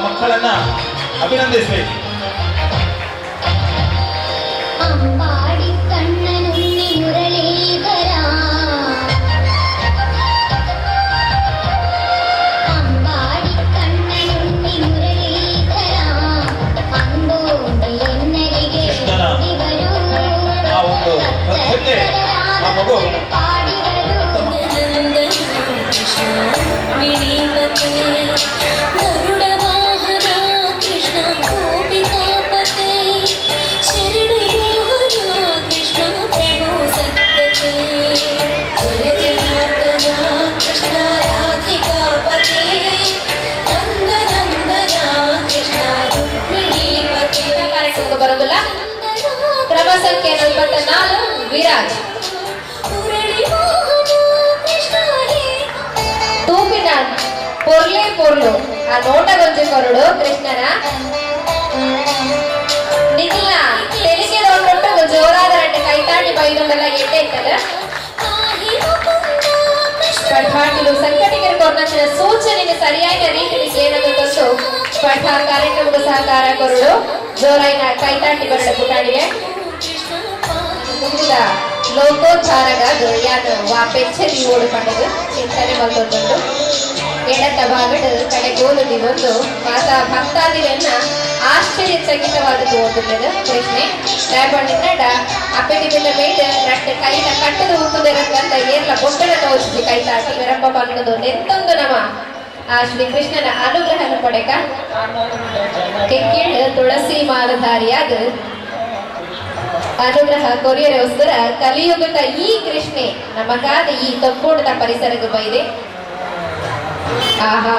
ಮಕ್ಕಳನ್ನ ಅಭಿನಂದಿಸಬೇಕು. ಅಂಬಾಡಿ ಕಣ್ಣನುಣ್ಣಿ ಮುರಳೀಧರ, ಅಂಬಾಡಿ ಕಣ್ಣನುಣ್ಣಿ ಮುರಳೀಧರ, ಅಂಬೋಡಿ ಎನ್ನರಿಗೆ ಆ ಒಂದು ಕಥೆ ಆ ಮಗು ಬರೋದಿಲ್ಲ. ಕ್ರಮ ಸಂಖ್ಯೆ 44 ವಿರಾಜ್. ತೂಪಿನ ಪೊರ್ಲೆ ಪೊರ್ಲು ಆ ನೋಟಗೊಂಜಿ ಕೊರಡು ಕೃಷ್ಣನ ನಿಖಿಲ ತೆಲಿಗೆ ನೋಟೊಟ್ಟು ಜೋರಾದ ರಂಟೆ ಕೈತಾಡಿ ಬೈದೊಂಡೆಲ್ಲ ಎಡ್ಡೆ ಇತ್ತದ. ಸ್ಪರ್ಧಾರ್ಥಿಗಳು ಸಂಘಟಕರು ಕೊರ್ನಂಚಿನ ಸೂಚನೆಗೆ ಸರಿಯಾದ ರೀತಿಯಲ್ಲಿ ಏನನ್ನು ತಂದು ಸ್ಪರ್ಧಾ ಕಾರ್ಯಕ್ರಮದ ಸಹಕಾರ ಕೊರಡು ಜೋರಾಯಿನ ಕೈತಾಟಿ ಬರಡ ಪುಟಾಣಿಗೆ ಮುಂದಿನ ಲೋಕೋಚ್ಚಾರಗ ಯಾನು ವಾ ಪೆಚ್ಚೆ ಓಡು ಪಂಡದು ಚಿಂತನೆ ಮಲ್ತೊಂದುಂಡು. ಎಡತ ಭಾಗಡ್ ಕಡೆ ಗೋಲು ಒಂದು ಮಾತಾ ಭಕ್ತಾದಿರನ್ನ ಆಶ್ಚರ್ಯಚಕಿತವಾದದ್ದು ಓದುತ್ತದೆ ಕೃಷ್ಣೆ ದಯಪಂಡಿನ ಅಪ್ಪೆಟಿ ಬಿಟ್ಟ ಮೇಲೆ ರಟ್ಟೆ ಕೈನ ಕಟ್ಟದ ಉಪ್ಪುದೆರಕ್ಕಂತ ಏರ್ಲ ಬೊಟ್ಟಣ ತೋರಿಸಿ ಕೈ ತಾಟಿ ವರಪ್ಪ ಪನ್ನದು ನೆತ್ತೊಂದು ನಮ ಆ ಶ್ರೀ ಕೃಷ್ಣನ ಅನುಗ್ರಹನ ಪಡೆಕ ಕೆಕ್ಕೇಳು ತುಳಸಿ ಮಾಲಧಾರಿಯಾದ ಅನುಗ್ರಹ ಕೊರಿಯರೋಸ್ಕರ ಕಲಿಯುಗದ ಈ ಕೃಷ್ಣೆ ನಮಗಾದ ಈ ತೊಕ್ಕೋಟದ ಪರಿಸರಕ್ಕೆ ಬೈದೆ. ಆಹಾ,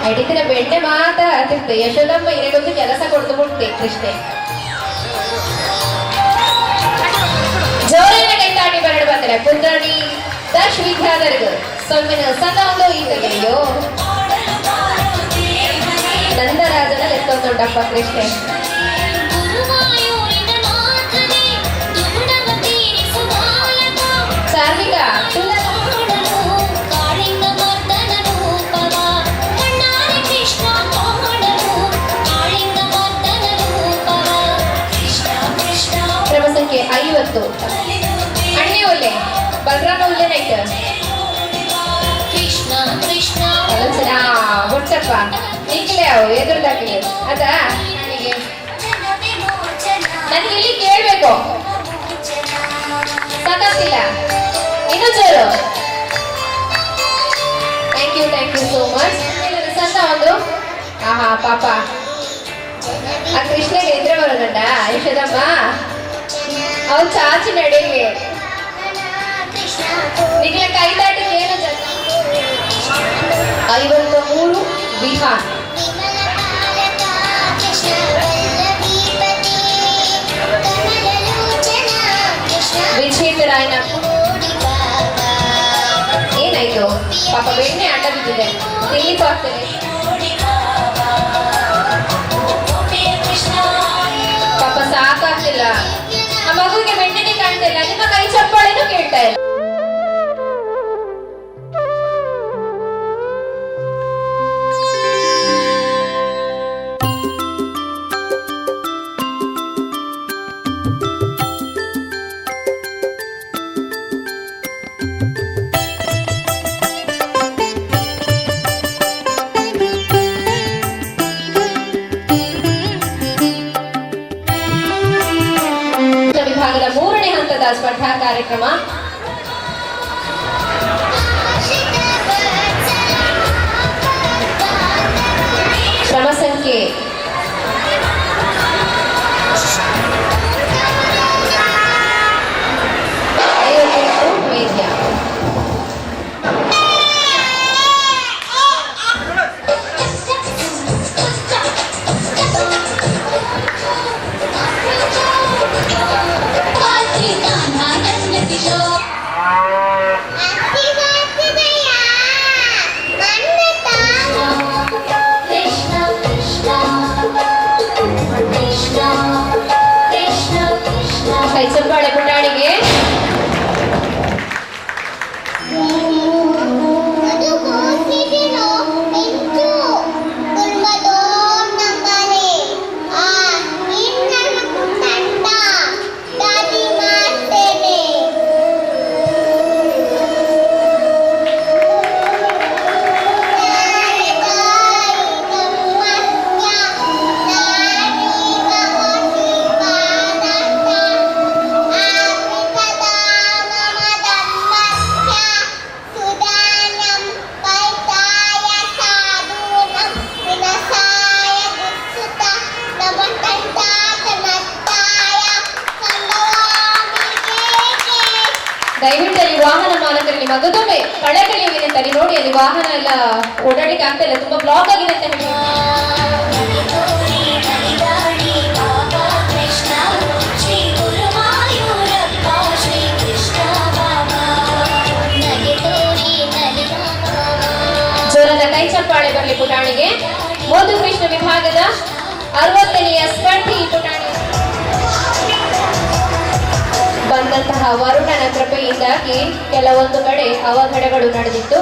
ಐಡಿತಿನ ಬೆಣ್ಣೆ ಮಾತ್ರ ತಿರ್ತೆ ಯಶೋದಮ್ಮ ಇರೆಗೊಂದು ಕೆಲಸ ಕೊಡ್ತು ಮುಟ್ತೆ ಕೃಷ್ಣೆ. ಜೋರಿನ ಕೈತಾಟಿ ಬರಡು ಬಂದರೆ ಪುಂದ್ರಣಿ ದರ್ಶ್ ವಿದ್ಯಾಧರ್ಗ ಸೊಮ್ಮಿನ ಸಣ್ಣ ಒಂದು ಈತಗೆಯೋ ನಂದರಾಜನ ಲೆತ್ತೊಂದುಂಡಪ್ಪ ಕೃಷ್ಣೆ. ಗುರುವಾಯೂರಿನ ನಾಥನೇ ದುಗುಡವ ತೀರಿಸು ಬಾಲಕ. ಸಾರ್ವಿಕ ತುಲ ಕಾಣಲು ಕಾಳಿಂಗ ಮರ್ದನ ರೂಪವ ಕಣ್ಣಾರೆ ಕೃಷ್ಣ ಕಾಣಲು ಕಾಳಿಂಗ ಮರ್ದನ ರೂಪವ ಕೃಷ್ಣ ಕೃಷ್ಣ. ಕ್ರಮ ಸಂಖ್ಯೆ 50. ಅಣ್ಣೆ ಒಲ್ಲೆ ಬಲರಾಮ ಒಲ್ಲೆನೈತ. ಕೃಷ್ಣ ಕೃಷ್ಣ. ಹುಟ್ಟಪ್ಪ ನಿಕ್ಲೆ ಅವು ಎದುರ್ದಾಕಲಿ ಅದ ನನಗೆ ನನಗೆ ಇಲ್ಲಿ ಕೇಳ್ಬೇಕು, ಸಾಕಾಗ್ತಿಲ್ಲ, ಇನ್ನೂ ಜೋರು. Thank you, thank you so much. ಸಣ್ಣ ಒಂದು ಆಹಾ ಪಾಪ ಆ ಕೃಷ್ಣಗೆ ನಿದ್ರೆ ಬರೋದಂಡ ಯಶೋದಮ್ಮ ಅವು ಚಾಚಿ ನಡೆಗೆ ನಿಗ್ಲ ಕೈದಾಟಿ ಏನು ಜನ. 53 ವಿಹಾನ್. ವಿಜೇತರಾಯನ ಏನಾಯ್ತು ಪಾಪ, ಬೆಣ್ಣೆ ಆಟ ಬಿದ್ದಿದೆ, ತಿನ್ಲಿಕ್ಕೂ ಆಗ್ತದೆ. ಪಾಪ ಸಾಕಾಗ್ತಿಲ್ಲ ಆ ಮಗುವಿಗೆ, ಬೆಣ್ಣೆನೇ ಕಾಣ್ತಾ ಇಲ್ಲ, ನಿಮ್ಮ ಕೈ ಚಪ್ಪಾಳೆನೂ ಕೇಳ್ತಾ ಇಲ್ಲ. ವಿಭಾಗದ ಮೂರನೇ ಹಂತದ ಸ್ಪರ್ಧಾ ಕಾರ್ಯಕ್ರಮ. ಕ್ರಮ ಸಂಖ್ಯೆ 58 ವೇದ್ಯ. ಕೃಷ್ಣ ಕೃಷ್ಣ ಕೃಷ್ಣ ಕೃಷ್ಣ ಕೃಷ್ಣ. ಕೈ ಚಪ್ಪಾಳೆ ಪುಟಾಣಿಗೆ. ದಯವಿಟ್ಟು ಅಲ್ಲಿ ವಾಹನ ಮಾಲಕರಲ್ಲಿ ಮಗದೊಮ್ಮೆ ಕಳಕಳಿ ವಿನಂತಿ, ನೋಡಿ ಅಲ್ಲಿ ವಾಹನ ಎಲ್ಲ ಓಡಾಡ್ಲಿಕ್ಕೆ ಆಗ್ತಾ ಇಲ್ಲ, ತುಂಬಾ ಬ್ಲಾಕ್ ಆಗಿದೆ ಅಂತ ಹೇಳಿ. ಕೃಷ್ಣ ಶ್ರೀ ಗುರುವಾಯೂರಪ್ಪ ಶ್ರೀ ಕೃಷ್ಣ ಬಾಬಾ ನಗೆ ತೋರಿ ನಲಿದಾಡ. ಜೋರಾದ ಕೈ ಚಪ್ಪಾಳೆ ಬರಲಿ ಪುಟಾಣಿಗೆ. ಮೋದು ಕೃಷ್ಣ ವಿಭಾಗದ 60ನೆಯ ಸ್ಪರ್ಧಿ ಈ ಪುಟಾಣಿ. ಬಂದಂತಹ ವರುಣನ ಕೃಪೆಯಿಂದಾಗಿ ಕೆಲವೊಂದು ಕಡೆ ಅವಘಡಗಳು ನಡೆದಿತ್ತು.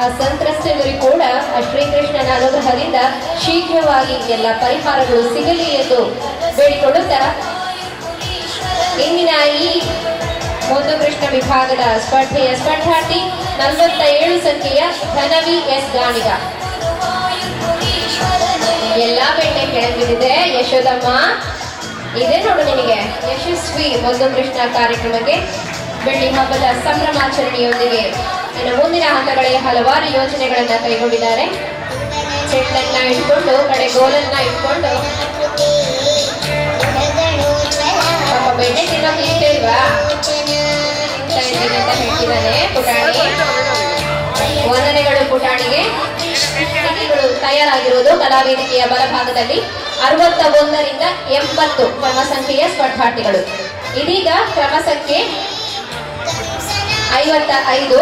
ಆ ಸಂತ್ರಸ್ತರಿಗೂ ಕೂಡ ಆ ಶ್ರೀಕೃಷ್ಣನ ಅನುಗ್ರಹದಿಂದ ಶೀಘ್ರವಾಗಿ ಎಲ್ಲ ಪರಿಹಾರಗಳು ಸಿಗಲಿ ಎಂದು ಬೇಡಿಕೊಳ್ಳುತ್ತಾ ಇಂದಿನ ಈ ಒಂದು ಕೃಷ್ಣ ವಿಭಾಗದ ಸ್ಪರ್ಧೆಯ ಸ್ಪರ್ಧಾರ್ಥಿ 47 ಸಂಖ್ಯೆಯ ಧನವಿ ಎಸ್ ಗಾಣಿಗ. ಎಲ್ಲಾ ಬೆಣ್ಣೆ ಕೆಳಗೆ ಬಿದ್ದಿದೆ. ಯಶೋದಮ್ಮ, ಇದೇ ನೋಡು ನಿನಗೆ ಯಶಸ್ವಿ ಒಂದು ಕೃಷ್ಣ ಕಾರ್ಯಕ್ರಮಕ್ಕೆ ಬೆಳ್ಳಿ ಹಬ್ಬದ ಸಂಭ್ರಮಾಚರಣೆಯೊಂದಿಗೆ ಇನ್ನು ಮುಂದಿನ ಹಂತಗಳಲ್ಲಿ ಹಲವಾರು ಯೋಜನೆಗಳನ್ನ ಕೈಗೊಂಡಿದ್ದಾರೆ. ಚೆಂಡನ್ನ ಇಟ್ಕೊಂಡು, ಕಡೆ ಗೋಲನ್ನ ಇಟ್ಕೊಂಡು, ಪಾಪ ಬೆಣ್ಣೆ ತಿನ್ನೋಕೆ ಇಷ್ಟ ಇಲ್ವಾ, ತಿಂತಾ ಇದ್ದೀನಿ ಅಂತ ಹೇಳ್ತಿದ್ದಾನೆ ಪುಟಾಣಿ. ವಂದನೆಗಳು ಪುಟಾಣಿಗೆ. ಕೃಷ್ಣ ತಯಾರಾಗಿರುವುದು ಕಲಾವೇದಿಕೆಯ ಬಲಭಾಗದಲ್ಲಿ 61ರಿಂದ 80 ಕ್ರಮ ಸಂಖ್ಯೆಯ ಸ್ಪರ್ಧಾರ್ಥಿಗಳು. ಇದೀಗ ಕ್ರಮ ಸಂಖ್ಯೆ 55.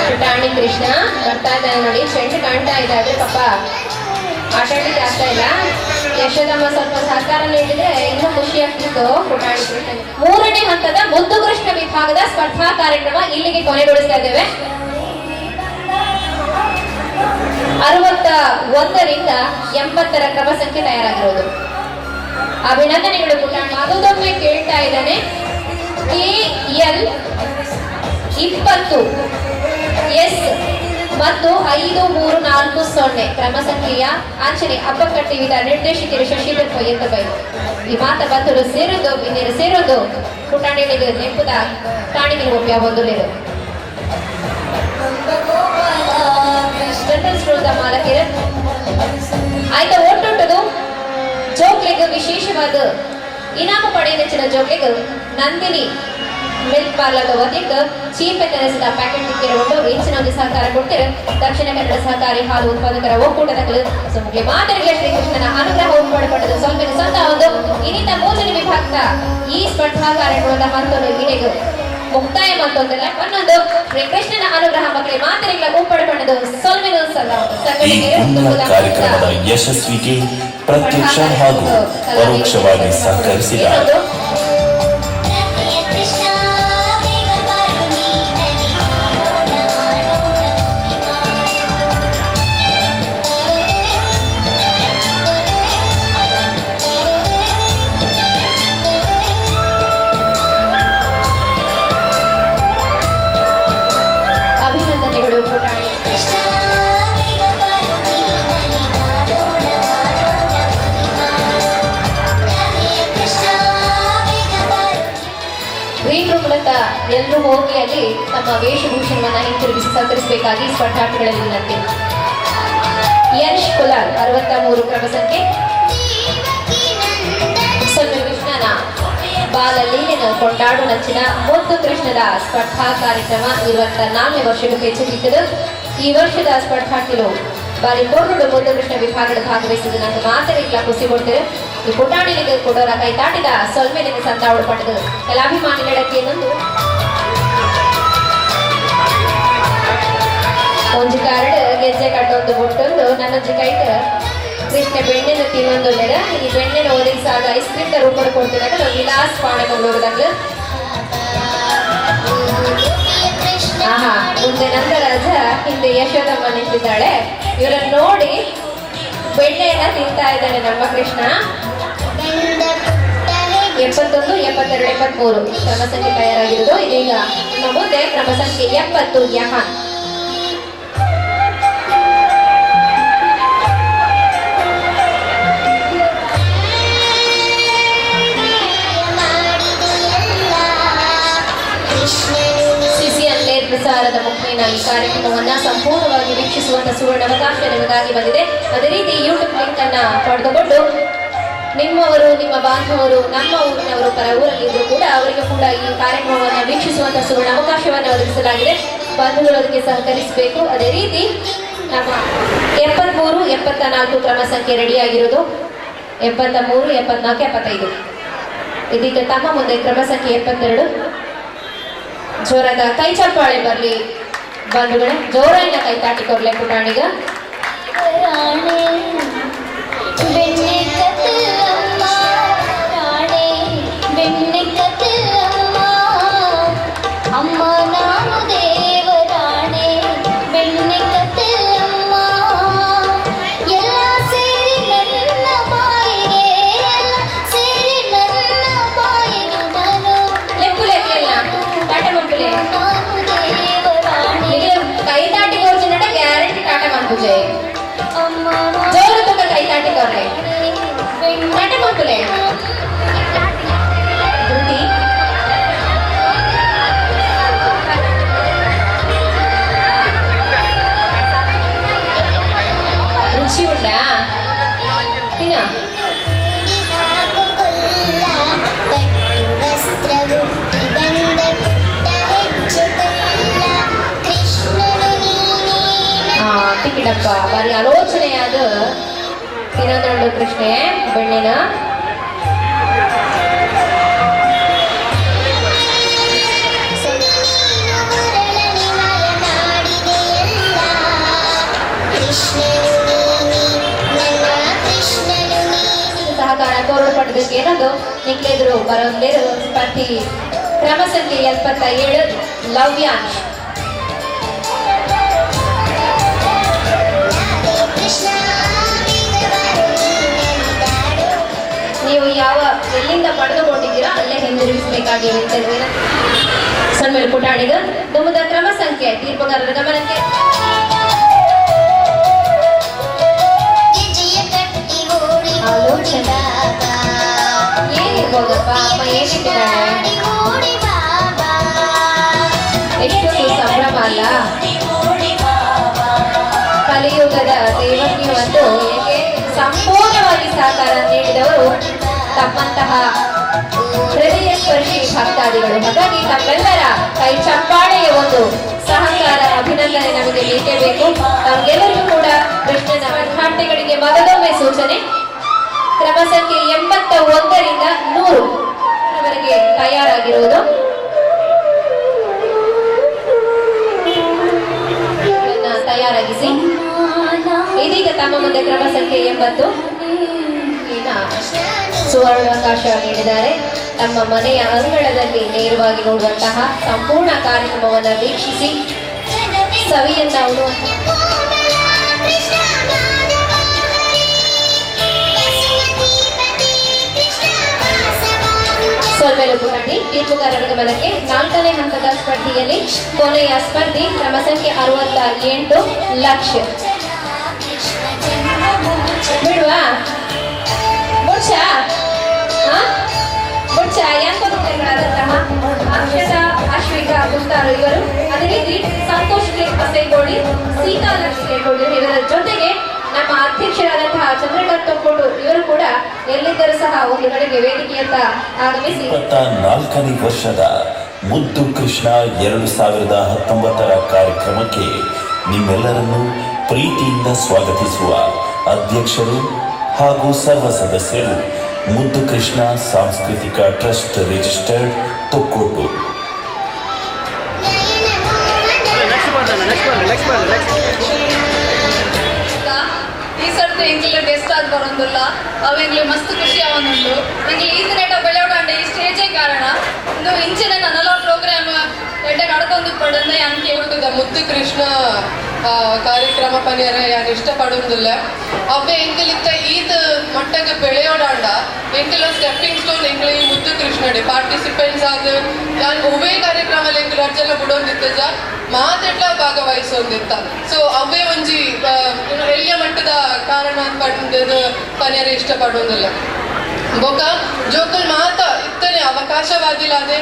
ಪುಟಾಣಿ ಕೃಷ್ಣ ಬರ್ತಾ ಇದ್ದಾನೆ ನೋಡಿ. ಚೆಂಡು ಕಾಣ್ತಾ ಇದೆ, ಆದ್ರೆ ಪಾಪ ಆಟಾಡ್ಲಿಕ್ಕೆ ಆಗ್ತಾ ಇಲ್ಲ. ಯಶೋದಮ್ಮ ಸ್ವಲ್ಪ ಸಹಕಾರ ನೀಡಿದ್ರೆ ಇನ್ನೂ ಖುಷಿ ಆಗ್ತಿತ್ತು ಪುಟಾಣಿ ಕೃಷ್ಣ. ಮೂರನೇ ಹಂತದ ಮುದ್ದು ಕೃಷ್ಣ ವಿಭಾಗದ ಸ್ಪರ್ಧಾ ಕಾರ್ಯಕ್ರಮ ಇಲ್ಲಿಗೆ ಕೊನೆಗೊಳಿಸ್ತಾ ಇದ್ದೇವೆ. 61ರಿಂದ 80ರ ಕ್ರಮ ಸಂಖ್ಯೆ ತಯಾರಾಗಿರೋದು. ಅಭಿನಂದನೆಗಳು ಪುಟಾಣಿ. ಮಗದೊಮ್ಮೆ ಕೇಳ್ತಾ ಇದ್ದಾನೆ, KL 20 S ಮತ್ತು 5 3 4 0 ಕ್ರಮ ಸಂಖ್ಯೆಯ ಆಂಚನೆ ಅಬ್ಬಕ್ಕ ಟಿವಿದ ನಿರ್ದೇಶಕರು ಶಶಿಧರ್ ಪೊಯ್ಯಂತ ಬೈ. ಈ ಮಾತ ಬಂಧುರು ಸೇರೋದು ಬಿನ್ನೇರು ಸೇರೋದು ಪುಟಾಣಿಗಳಿಗೆ ನೆಂಪುದ ಕಾಣಿಗೆ ಒಪ್ಪಿಯ ಬಂದುಲೇರು ಜನರಲ್ ಸ್ಟೋರ್ದ ಮಾಲಕರು ಆಯ್ತ ಒಟ್ಟುಂಟದು ಜೋಕ್ಲೆಗ್ ವಿಶೇಷವಾದ ಇನಾಮು ಪಡೆಯನೆಚ್ಚಿನ ಜೋಕ್ಲೆಗ್ ನಂದಿನಿ ಮಿಲ್ಕ್ ಪಾರ್ಲರ್ ವತಿಯಿಂದ ಚೀಪ್ ಎನ್ನರೆಸಿದ ಪ್ಯಾಕೆಟ್ ತಿಕ್ಕಿರುಕೊಂಡು ಇಂಚಿನ ಒಂದು ಸಹಕಾರ ಕೊಡ್ತಿರು ದಕ್ಷಿಣ ಕನ್ನಡ ಸಹಕಾರಿ ಹಾಲು ಉತ್ಪಾದಕರ ಒಕ್ಕೂಟದ ಸುಮುಖಿ ಮಾತರಿಗೆ ಶ್ರೀಕೃಷ್ಣನ ಅನುಗ್ರಹ ಉಂಪಡಪಟ್ಟದು ಸ್ವಲ್ಪ ಸ್ವಂತ ಒಂದು ಇನ್ನಿತ ಮೂರನೇ ವಿಭಾಗದ ಈ ಸ್ಪರ್ಧಾ ಕಾರ್ಯಕ್ರಮದ ಹಂತನು ಇಡೆಗು ಮುಕ್ತಾಯ ಮತ್ತೊಂದಲ್ಲ ಒಂದೊಂದು ಶ್ರೀಕೃಷ್ಣನ ಅನುಗ್ರಹ ಮಕ್ಕಳಿಗೆ ಮಾತರಿಗಳ ಉಂಪಡಪಟ್ಟದು ಸೊಲ್ಮೆನು ಸಲ್ಲ ಈ ಪುಣ್ಯ ಕಾರ್ಯಕ್ರಮದ ಯಶಸ್ವಿಗೆ ಪ್ರತ್ಯಕ್ಷ ಹಾಗೂ ಪರೋಕ್ಷವಾಗಿ ಸಹಕರಿಸಿದ ಕೃಷ್ಣ ಬೇಗ ಬಾರು ನೀನಲ್ಲಿ ಆಡೋಣ ಆಡೋಣ. ಅಭಿನಂದನೆಗಳು ಪುಟಾಣಿ. ಕೃಷ್ಣ ಬೇಗ ಬಾರು ನೀನಲ್ಲಿ ಆಡೋಣ ಆಡೋಣ. ಕೃಷ್ಣ ಬೇಗ ಬಾರು. ಗ್ರೀನ್ ರೂಮ್ ಅಂತ ಎಲ್ಲರೂ ಹೋಗಿ ಅಲ್ಲಿ ತಮ್ಮ ವೇಷಭೂಷಣವನ್ನ ಹಿಂತಿರುಗಿಸಿ ಸಹಕರಿಸಬೇಕಾಗಿ ಸ್ಪರ್ಧಾರ್ಥಿಗಳಲ್ಲಿ ವಿನಂತಿ. ಯಶ್ ಕುಲಾಲ್ 63 ಕ್ರಮ ಸಂಖ್ಯೆ. ಸೊನ್ನೆ ಕೃಷ್ಣನ ಬಾಲ ಲೀಲೆಯನ್ನು ಕೊಂಡಾಡು ನಂಚಿನ ಮುದ್ದು ಕೃಷ್ಣದ ಸ್ಪರ್ಧಾ ಕಾರ್ಯಕ್ರಮ 24ನೇ ವರ್ಷಕ್ಕೆ ಹೆಚ್ಚುತ್ತಿದ್ದು, ಈ ವರ್ಷದ ಸ್ಪರ್ಧಾರ್ಥಿಗಳು ಬಾರಿ ಪೊರ್ರುಡು ಮುದ್ದು ಕೃಷ್ಣ ವಿಭಾಗದ ಭಾಗವಹಿಸಿದ ನಂಗೆ ಮಾತರಿಗ್ಲ ಖುಷಿ ಕೊಡ್ತಾರೆ. ಈ ಪುಟಾಣಿಲಿಗೆ ಕೊಡೋರ ಕೈ ತಾಟಿದ ಸೊಲ್ಮೆಲಿನ ಸಂತಾವಳು ಪಡೆದು ಕಲಾಭಿಮಾನಿಗಳಕ್ಕೆ ಇನ್ನೊಂದು ಒಂಜಿ ಕಾರ್ಡ್ ಗೆಜ್ಜೆ ಕಟ್ಟೊಂದು ಬುಟ್ಟೊಂದು ನನ್ನೊಂಜಿ ಕೈಟ್ ಕೃಷ್ಣ ಬೆಣ್ಣೆನ ತಿನ್ನೊಂದುಲ್ಲೆಡ. ಈ ಬೆಣ್ಣೆನ ಒದಗಿಸಾದ ಐಸ್ ಕ್ರೀಮ್ ದ ರೂಪಡ್ ಕೊಡ್ತಿನಾಗ ವಿಲಾಸ್ ಪಾಣೆ ಮಂಗಳೂರುದಂಗ್ಲು. ಆಹಾ, ಮುಂದೆ ನಂದರಾಜ, ಹಿಂದೆ ಯಶೋದಮ್ಮ ನಿಂತಿದ್ದಾಳೆ. ಇವರನ್ನು ನೋಡಿ ಬೆಣ್ಣೆಯನ್ನ ತಿಂತಾ ಇದ್ದಾನೆ ನಮ್ಮ ಕೃಷ್ಣ. 71, 72, 73 ಕ್ರಮ ಸಂಖ್ಯೆ ತಯಾರಾಗಿರುವುದು. ಇದೀಗ ನಿಮ್ಮ ಮುಂದೆ ಕ್ರಮ ಸಂಖ್ಯೆ 70 ಯಹಾನ್. ಸಿಸಿಎನ್ ಪ್ರಸಾರದ ಮುಖೇನ ಈ ಕಾರ್ಯಕ್ರಮವನ್ನ ಸಂಪೂರ್ಣವಾಗಿ ವೀಕ್ಷಿಸುವಂತ ಸುವರ್ಣ ಅವಕಾಶ ನಿಮಗಾಗಿ ಬಂದಿದೆ. ಅದೇ ರೀತಿ ಯೂಟ್ಯೂಬ್ ಲಿಂಕ್ ಅನ್ನ ಪಡೆದುಕೊಂಡು ನಿಮ್ಮವರು, ನಿಮ್ಮ ಬಾಂಧವರು, ನಮ್ಮ ಊರಿನವರು ಪರ ಊರಲ್ಲಿದ್ದರೂ ಕೂಡ ಅವರಿಗೆ ಕೂಡ ಈ ಕಾರ್ಯಕ್ರಮವನ್ನು ವೀಕ್ಷಿಸುವಂತ ಸುವರ್ಣ ಅವಕಾಶವನ್ನು ಒದಗಿಸಲಾಗಿದೆ. ಬಂಧುಗಳು ಅದಕ್ಕೆ ಸಹಕರಿಸಬೇಕು. ಅದೇ ರೀತಿ ನಮ್ಮ 73, 74 ಕ್ರಮ ಸಂಖ್ಯೆ ರೆಡಿಯಾಗಿರೋದು. 73, 74, 75. ಇದೀಗ ತಮ್ಮ ಮುಂದೆ ಕ್ರಮ ಸಂಖ್ಯೆ 72. ಜೋರಾದ ಕೈ ಚಪ್ಪಾಳೆ ಬರಲಿ ಬಂಧುಗಳೇ, ಜೋರಾಗಿ ಕೈ ತಾಟಿಕೊರ್ಲೆ ಪುಟಾಣಿಗ. ಅಮ್ಮ ನಾನು ದೇವರಾಣೆ ಬೆಣ್ಣೆ ಕತ್ತಲಮ್ಮ, ಎಲ್ಲ ಸೇರಿ ನನ್ನ ಬಾಯಿಗೆ, ಎಲ್ಲ ಸೇರಿ ನನ್ನ ಬಾಯಿಗೆ ನಾನು ಲೆಪ್ಪುಲೆ ಟಾಟಾ ಮಂಪುಲೆ. ನಾನು ದೇವರಾಣೆ. ಕೈ ತಾಟಿ ಕೊರ್ಚಿನಟ ಗ್ಯಾರಂಟಿ ಟಾಟಾ ಮನ್ಪುಜೆ. ಅಮ್ಮ ಜೋರು ತುಕ ಕೈ ತಾಟಿ ಕೊರ್ಲೆ ಟಾಟಾ ಮಂಪುಲೆ. ಧೃತಿ ರುಚಿ ಉಂಟಾ ತಿನ್ನ. ವಸ್ತ್ರವ ಎಡ್ಡಪ್ಪ ಬಾರಿ ಆಲೋಚನೆಯಾದ ತಿನ್ನೊಂದು ಕೃಷ್ಣೆ ಬೆಣ್ಣಿನ. ಸಹಕಾರ ಕೋರಡು ಪಡೆದಕ್ಕೆ ಏನದು ನಿಕ್ಲೆದ್ರು ಬರೋಂದೇರು ಸ್ಪರ್ಧಿ ಕ್ರಮ ಸಂಖ್ಯೆ 77 ಲವ್ಯಾಂಶ್. ನೀವು ಯಾವ ಎಲ್ಲಿಂದ ಪಡೆದುಕೊಂಡಿದ್ದೀರಾ ಅಲ್ಲೇ ಹಿಂದಿರುಗಿಸಬೇಕಾಗಿ ಸಣ್ಣ ಪುಟಾಣಿಗ ದುಮ್ಮದ ಕ್ರಮ ಸಂಖ್ಯೆ ತೀರ್ಪುಗಾರರ ಗಮನಕ್ಕೆ. ಆಲೋಚನೆ ಏನಿರ್ಬೋದಪ್ಪ ಅಮ್ಮ ಏನಿಟ್ಟಿದ್ದಾಳೆ? ಎಷ್ಟೊಂದು ಸಂಭ್ರಮ ಅಲ್ಲ. ಕಲಿಯುಗದ ದೇವಕ್ಕೆ ಒಂದು ಏಕೆ ಸಂಪೂರ್ಣವಾಗಿ ಸಹಕಾರ ನೀಡಿದವರು ತಮ್ಮಂತಹ ಹೃದಯ ಸ್ಪರ್ಶಿ ಭಕ್ತಾದಿಗಳು. ಹಾಗಾಗಿ ತಮ್ಮೆಲ್ಲರ ಕೈ ಚಪ್ಪಾಳೆಯ ಒಂದು ಸಹಕಾರ ಅಭಿನಂದನೆ ನಮಗೆ ಬೇಕೇ ಬೇಕು. ತಮಗೆಲ್ಲರಿಗೂ ಕೂಡ ಕೃಷ್ಣನ ಅರ್ಹಾಟೆಗಳಿಗೆ ಮಗದೊಮ್ಮೆ ಸೂಚನೆ. ಕ್ರಮ ಸಂಖ್ಯೆ 81ರಿಂದ 100 ವರೆಗೆ ತಯಾರಾಗಿರುವುದು. ತಯಾರಾಗಿಸಿ ಇದೀಗ ತಮ್ಮ ಮುಂದೆ ಕ್ರಮ ಸಂಖ್ಯೆ 80 ಸುವರ್ಣಾವಕಾಶ ನೀಡಿದ್ದಾರೆ. ತಮ್ಮ ಮನೆಯ ಅಂಗಳದಲ್ಲಿ ನೇರವಾಗಿ ನೋಡುವಂತಹ ಸಂಪೂರ್ಣ ಕಾರ್ಯಕ್ರಮವನ್ನು ವೀಕ್ಷಿಸಿ ಸವಿಯನ್ನ ಉಣ್ಣುವಂತಹ ಸೊಲ್ಮೆಲು ಪುಟಾಣಿ ತೀರ್ಪುಗಾರರ ಗಮನಕ್ಕೆ 4ನೇ ಹಂತದ ಸ್ಪರ್ಧೆಯಲ್ಲಿ ಕೊನೆಯ ಸ್ಪರ್ಧಿ ಕ್ರಮ ಸಂಖ್ಯೆ 68 ಲಕ್ಷ. ಬಿಡುವ ಬುಡ್ಚ ಬುಡ್ಚ ಯಾಂತ್ರಿಕರಾದಂತಹ ಅಕ್ಷತಾ ಅಶ್ವಿಕಾ ಕುಸ್ತಾರು ಇವರು, ಅದೇ ರೀತಿ ಸಂತೋಷ್ ಕೆ ಕಸೇಗೋಳಿ, ಸೀತಾ ಲಕ್ಷ್ಮಿ ಇವರ ಜೊತೆಗೆ ನಮ್ಮ ಅಧ್ಯಕ್ಷರಾದಂತಹ ಚಂದ್ರಕಾಂತ್ ತೊಕ್ಕೋಟು ಇವರು ಕೂಡ ಎಲ್ಲಿದ್ದರೂ ಸಹ ಒಂದು ಕಡೆಗೆ ವೇದಿಕೆಯತ್ತ ಆಗಮಿಸಿ 24ನೇ ವರ್ಷದ ಮುದ್ದು ಕೃಷ್ಣ 2019 ಕಾರ್ಯಕ್ರಮಕ್ಕೆ ನಿಮ್ಮೆಲ್ಲರನ್ನೂ ಪ್ರೀತಿಯಿಂದ ಸ್ವಾಗತಿಸುವ ಅಧ್ಯಕ್ಷರು ಹಾಗೂ ಸರ್ವ ಸದಸ್ಯರು ಮುದ್ದು ಕೃಷ್ಣ ಸಾಂಸ್ಕೃತಿಕ ಟ್ರಸ್ಟ್ ರಿಜಿಸ್ಟರ್ಡ್ ತೊಕ್ಕೋಟು. ಈ ಸರ್ತಿ ಎಂಕ್ಲ ಗೆಸ್ಟ್ ಆದ್ ಬರೋದಿಲ್ಲ ಅವು ಎಂಗ್ಲು ಮಸ್ತ್ ಖುಷಿ ಆವೊಂದುಂಡು. ಎಂಕ್ಲು ಈ ದಿನ ಬೆಳೆಯೋಡಂಡೆ ಈ ಸ್ಟೇಜೇ ಕಾರಣ. ಇಂದು ಇಂಚಿನ ನನಲ ಪ್ರೋಗ್ರಾಮ್ ಎಡ್ಡೆ ನಡ್ಕೊಂದು ಪಡಂದೆ ಅಂಕೆ ಊಟದ ಮುದ್ದು ಕೃಷ್ಣ ಕಾರ್ಯಕ್ರಮ ಪನಿಯರ ಯಾನ್ ಇಷ್ಟಪಡುವುದಿಲ್ಲ. ಅವ್ವೆ ಎಂಕಲಿತ್ತ ಈತ್ ಮಟ್ಟಗೆ ಬೆಳೆಯೋಡಾಂಡ ಎಂಕಲ ಸ್ಟೆಪ್ಪಿಂಗ್ ಸ್ಟೋನ್ ಎಂಕಲ ಈ ಮುದ್ದು ಕೃಷ್ಣಡೆ ಪಾರ್ಟಿಸಿಪೆಂಟ್ಸ್ ಆದ ಯಾನ್ ಒವ್ವೇ ಕಾರ್ಯಕ್ರಮ ಎಂಕಲು ಅರ್ಜೆಲ್ಲ ಬಿಡೋಂದಿತ್ತಜ ಮಾತೆಟ್ಲ ಭಾಗವಹಿಸೋಂದಿತ್ತ. ಸೊ ಅವ್ವೇ ಒಂಜಿ ಎಲ್ಲಿಯ ಮಟ್ಟದ ಕಾರಣ ಪಂಡದು ಪನಿಯರ ಇಷ್ಟಪಡುವುದಿಲ್ಲ. ಬೊಕ ಜೋಕುಲ್ ಮಾತ ಇತ್ತನೆ ಅವಕಾಶವಾದಿಲ್ಲ ಅದೇ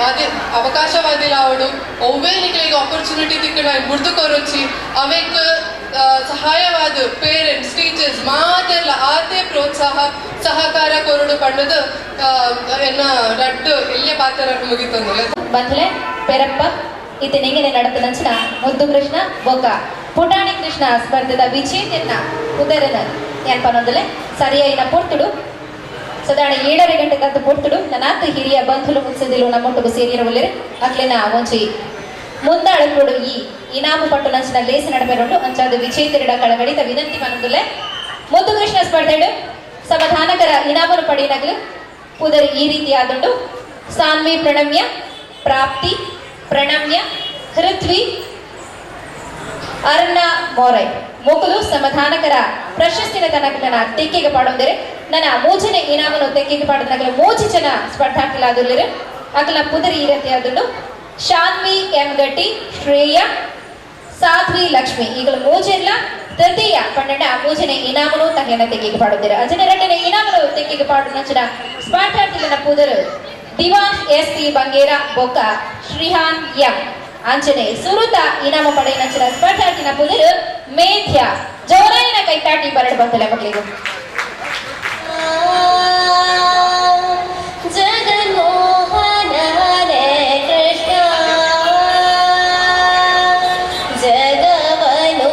ಅದೇ ಅವಕಾಶವಾದಿಲ್ಲ ಅವಳು ಒವ್ವೇ ನಿಕ್ಲೆಗ್ ಆಪರ್ಚುನಿಟಿ ತಿಕ್ಕಣ ಬುಡ್ದು ಕೊರೊಚ್ಚಿ ಅವೆಕ್ ಸಹಾಯವಾದ ಪೇರೆಂಟ್ಸ್ ಟೀಚರ್ಸ್ ಮಾತೆಲ್ಲ ಆತೆ ಪ್ರೋತ್ಸಾಹ ಸಹಕಾರ ಕೊರಡು ಪಂಡದು ಎನ್ನ ರಡ್ಡು ಎಲ್ಲೇ ಪಾತ್ರ ಮುಗಿತಂದಿಲ್ಲ. ಬಂಧುಲೆ ಪೆರಪ್ಪ ಇತ್ತೆ ನಿಂಗೆನೆ ನಡತನಂಚಿನ ಮುದ್ದು ಕೃಷ್ಣ ಬೊಕ ಪುಟಾಣಿ ಕೃಷ್ಣ ಸ್ಪರ್ಧೆದ ವಿಜೇತೆಯನ್ನ ಉದರನ ಏನ್ ಪನೊಂದಲೆ ಸರಿಯಾಯಿನ ಪೊರ್ತುಡು ಸದಾಣ 7:30 ಗಂಟೆ ತತ್ತು ಪೊರ್ತುಡು ನನಾತ್ ಹಿರಿಯ ಬಂಧುಲು ಮುತ್ಸದಿಲು ನಮ್ಮೊಟ್ಟುಗು ಸೇರಿರವಲ್ಲೆರ್ ಅಕ್ಲೆನ ಒಂಜಿ ಮುಂದಾಳಕೊಡು ಈ ಇನಾಮು ಪಟ್ಟು ನಂಚಿನ ಲೇಸ್ ನಡಪೆರುಂಡು. ಅಂಚಾದ ವಿಜೇತರಿಡ ಕಳಗಡಿತ ವಿನಂತಿ ಮನೊಂದುಲೆ ಮುದ್ದು ಕೃಷ್ಣ ಸ್ಪರ್ಧೆಡು ಸಮಾಧಾನಕರ ಇನಾಮನು ಪಡೆಯನಗಲು ಉದರ ಈ ರೀತಿಯಾದುಂಡು. ಸಾನ್ವಿ ಪ್ರಣಮ್ಯ, ಪ್ರಾಪ್ತಿ ಪ್ರಣಮ್ಯ, ಹೃತ್ವಿ, ಅರ್ಣ ಮೋರೈ ಮೊಕಲು ಸಮಾಧಾನಕರ ಪ್ರಶಸ್ತಿನ ತನಕ ನನ್ನ ತೆಕ್ಕೆಗೆ ಪಾಡೊಂದರೆ ನನ್ನ ಮೂಜನೆ ಇನಾಮನು ತೆಕ್ಕೆಗೆ ಪಾಡೋದನಗಲ ಮೂಜಿ ಜನ ಸ್ಪರ್ಧಾರ್ಥಿಗಳಾದುರ್ಲಿರು. ಅಕಲ ಪುದರಿ ಈ ರೀತಿಯಾದುಂಡು. ಶಾನ್ವಿ ಎಂ ಗಟ್ಟಿ, ಶ್ರೇಯ, ಸಾಧ್ವಿ ಲಕ್ಷ್ಮಿ ಈಗಲ ಮೂಜೆಲ್ಲ ತೃತೀಯ ಪನ್ನಡ ಮೂಜನೆ ಇನಾಮನು ತಹೆನ ತೆಕ್ಕೆಗೆ ಪಾಡುತ್ತೀರ. ಅಜನ ಎರಡನೇ ಇನಾಮನು ತೆಕ್ಕೆಗೆ ಪಾಡು ನಂಚಿನ ಸ್ಪರ್ಧಾರ್ಥಿಗಳನ್ನ ಪುದರು ದಿವಾನ್ ಎಸ್ ಟಿ ಬಂಗೇರ ಬೊಕ್ಕ ಶ್ರೀಹಾನ್ ಎಂ. ಅಂಚನೆ ಸುರುತ ಇನಾಮ ಪಡೆಯ ಸ್ಪರ್ಧಾರ್ಥಿನ ಪುದರು ಮೇಧ್ಯ ಜೋರಾಯಿನ ಕೈತಾಟಿ ಬರಡು ಬಂತಲೆ ಮಕ್ಕಳಿಗೂ. ಜಗನ್ಮೋಹನ ಹರೇ ಕೃಷ್ಣ ಜಗವನು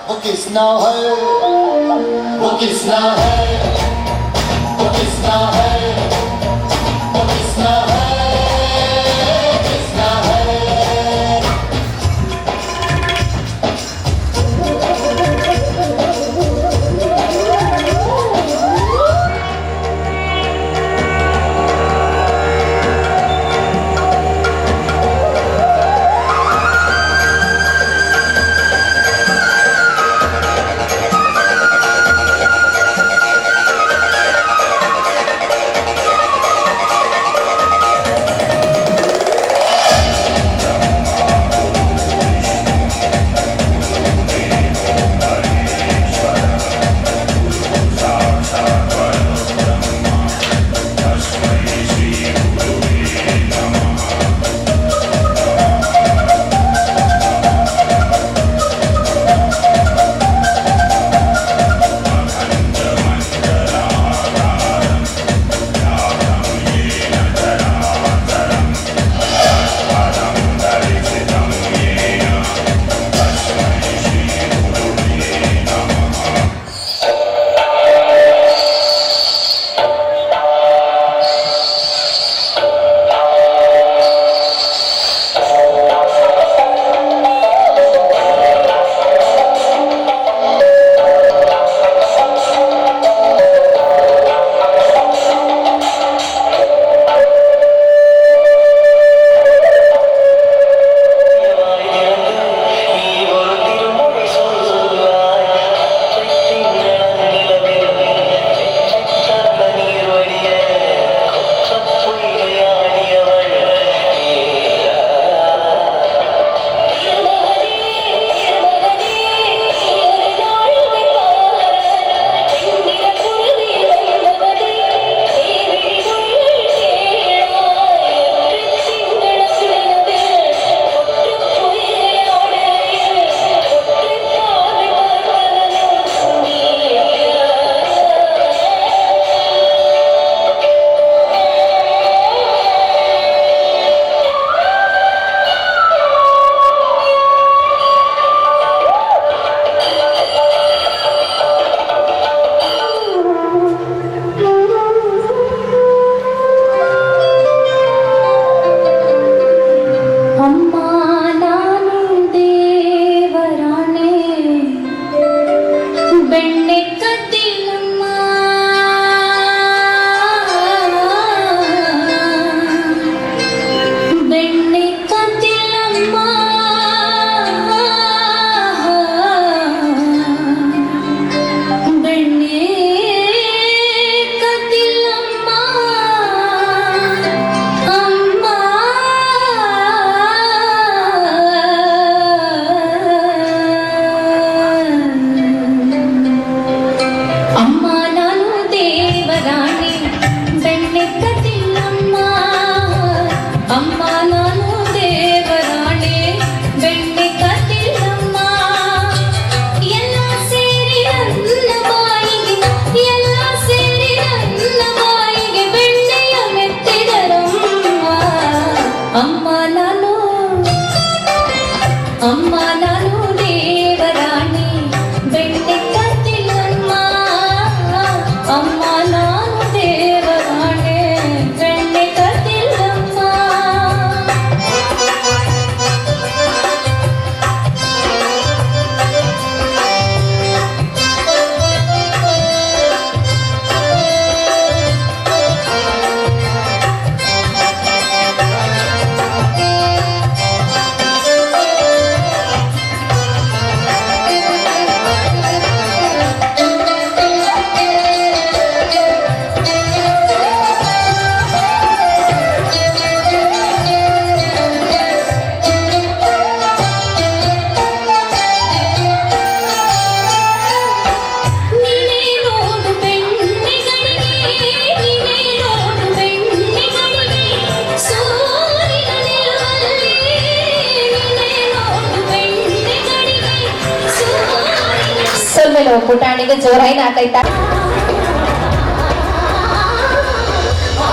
वो किसना है, वो किसना है, वो किसना है, वो किसना है, किसना है। ಅಮ್ಮ ನಾನು ದೇವರಾಣೆ ಬೆಣ್ಣೆ ಕದ್ದಿಲ್ಲಮ್ಮ, ಬೆಣ್ಣೆ ಕದ್ದಿಲ್ಲಮ್ಮ, ಬೆಣ್ಣೆ ಕದ್ದಿಲ್ಲಮ್ಮ, ಅಮ್ಮ. ಅಮ್ಮ ನಾನು ದೇವರಾಣಿ ಬೆಣ್ಣೆ ಕದ್ದಿಲ್ಲಮ್ಮ, ಅಮ್ಮ ನಾನು ದೇವರಾಣಿ ಬೆಣ್ಣೆ ಕದ್ದಿಲ್ಲಮ್ಮ. ಎಲ್ಲ ಸೇರಿ ನನ್ನ ಬಾಯಿಗೆ, ಎಲ್ಲ ಸೇರಿ ನನ್ನ ಬಾಯಿಗೆ ಬೆಣ್ಣೆಯ ಮೆತ್ತಿದರಮ್ಮ. ಅಮ್ಮ ನಾನು, ಅಮ್ಮ ನಾನು ದೇವರಾಣಿ ಬೆಣ್ಣೆ ಕದ್ದಿಲ್ಲಮ್ಮ, ಅಮ್ಮ ನಾನು ದೇವರಾಣಿ ಬೆಣ್ಣೆ ಕದ್ದಿಲ್ಲಮ್ಮ. ನೀನೇ ನೋಡು ಬೆಣ್ಣೆಗಳಿಗೆ, ನೀನೇ ನೋಡು ಬೆಣ್ಣೆಗಳಿಗೆ, ಸೂರ್ಯನ ನಿಲುವಲ್ಲಿ. ನೀನೇ ನೋಡು ಬೆಣ್ಣೆಗಳಿಗೆ, ಸೂರ್ಯನ ಸೊಲ್ಮೆಲು ಪುಟಾಣಿಗೆ ಜೋರಾಯಿ ನಾಕೈತಾ. ಆ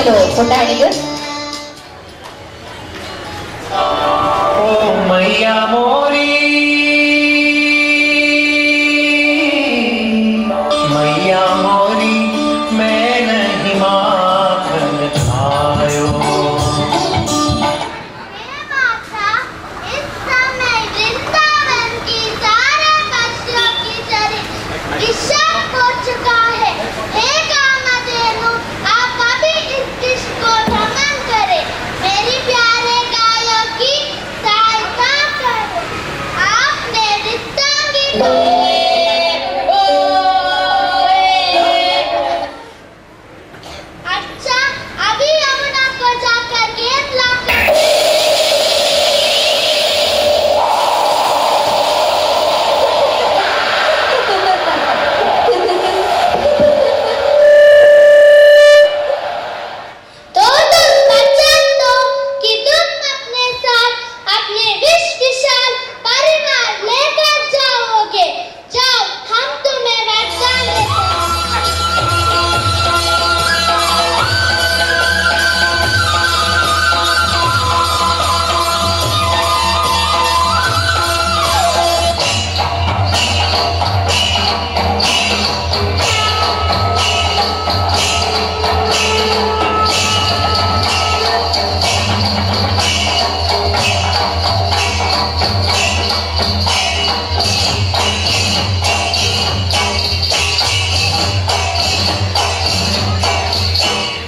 ಪುಟಾಣಿಲು ಪುಟಾಣಿಲು. ಓ ಮೈಯಾ ಮೋರಿ मैया मोरी मैं नहीं माखन खायो। इस समय वृंदावन की सारे पक्षियों की शरीर विषाक्त हो चुका है। हे कामधेनु, आप अभी इस विष को दमन करें। मेरी प्यारे गायों की सहायता करें। आपने वृत्तांगी अच्छा, अभी यमुना को जाकर गेंद लाकर तो तुम पहचान दो कि तुम अपने साथ अपने विश्व विशाल परिवार लेकर जाओगे। जाओ, हम तुम्हें वरदान देते हैं।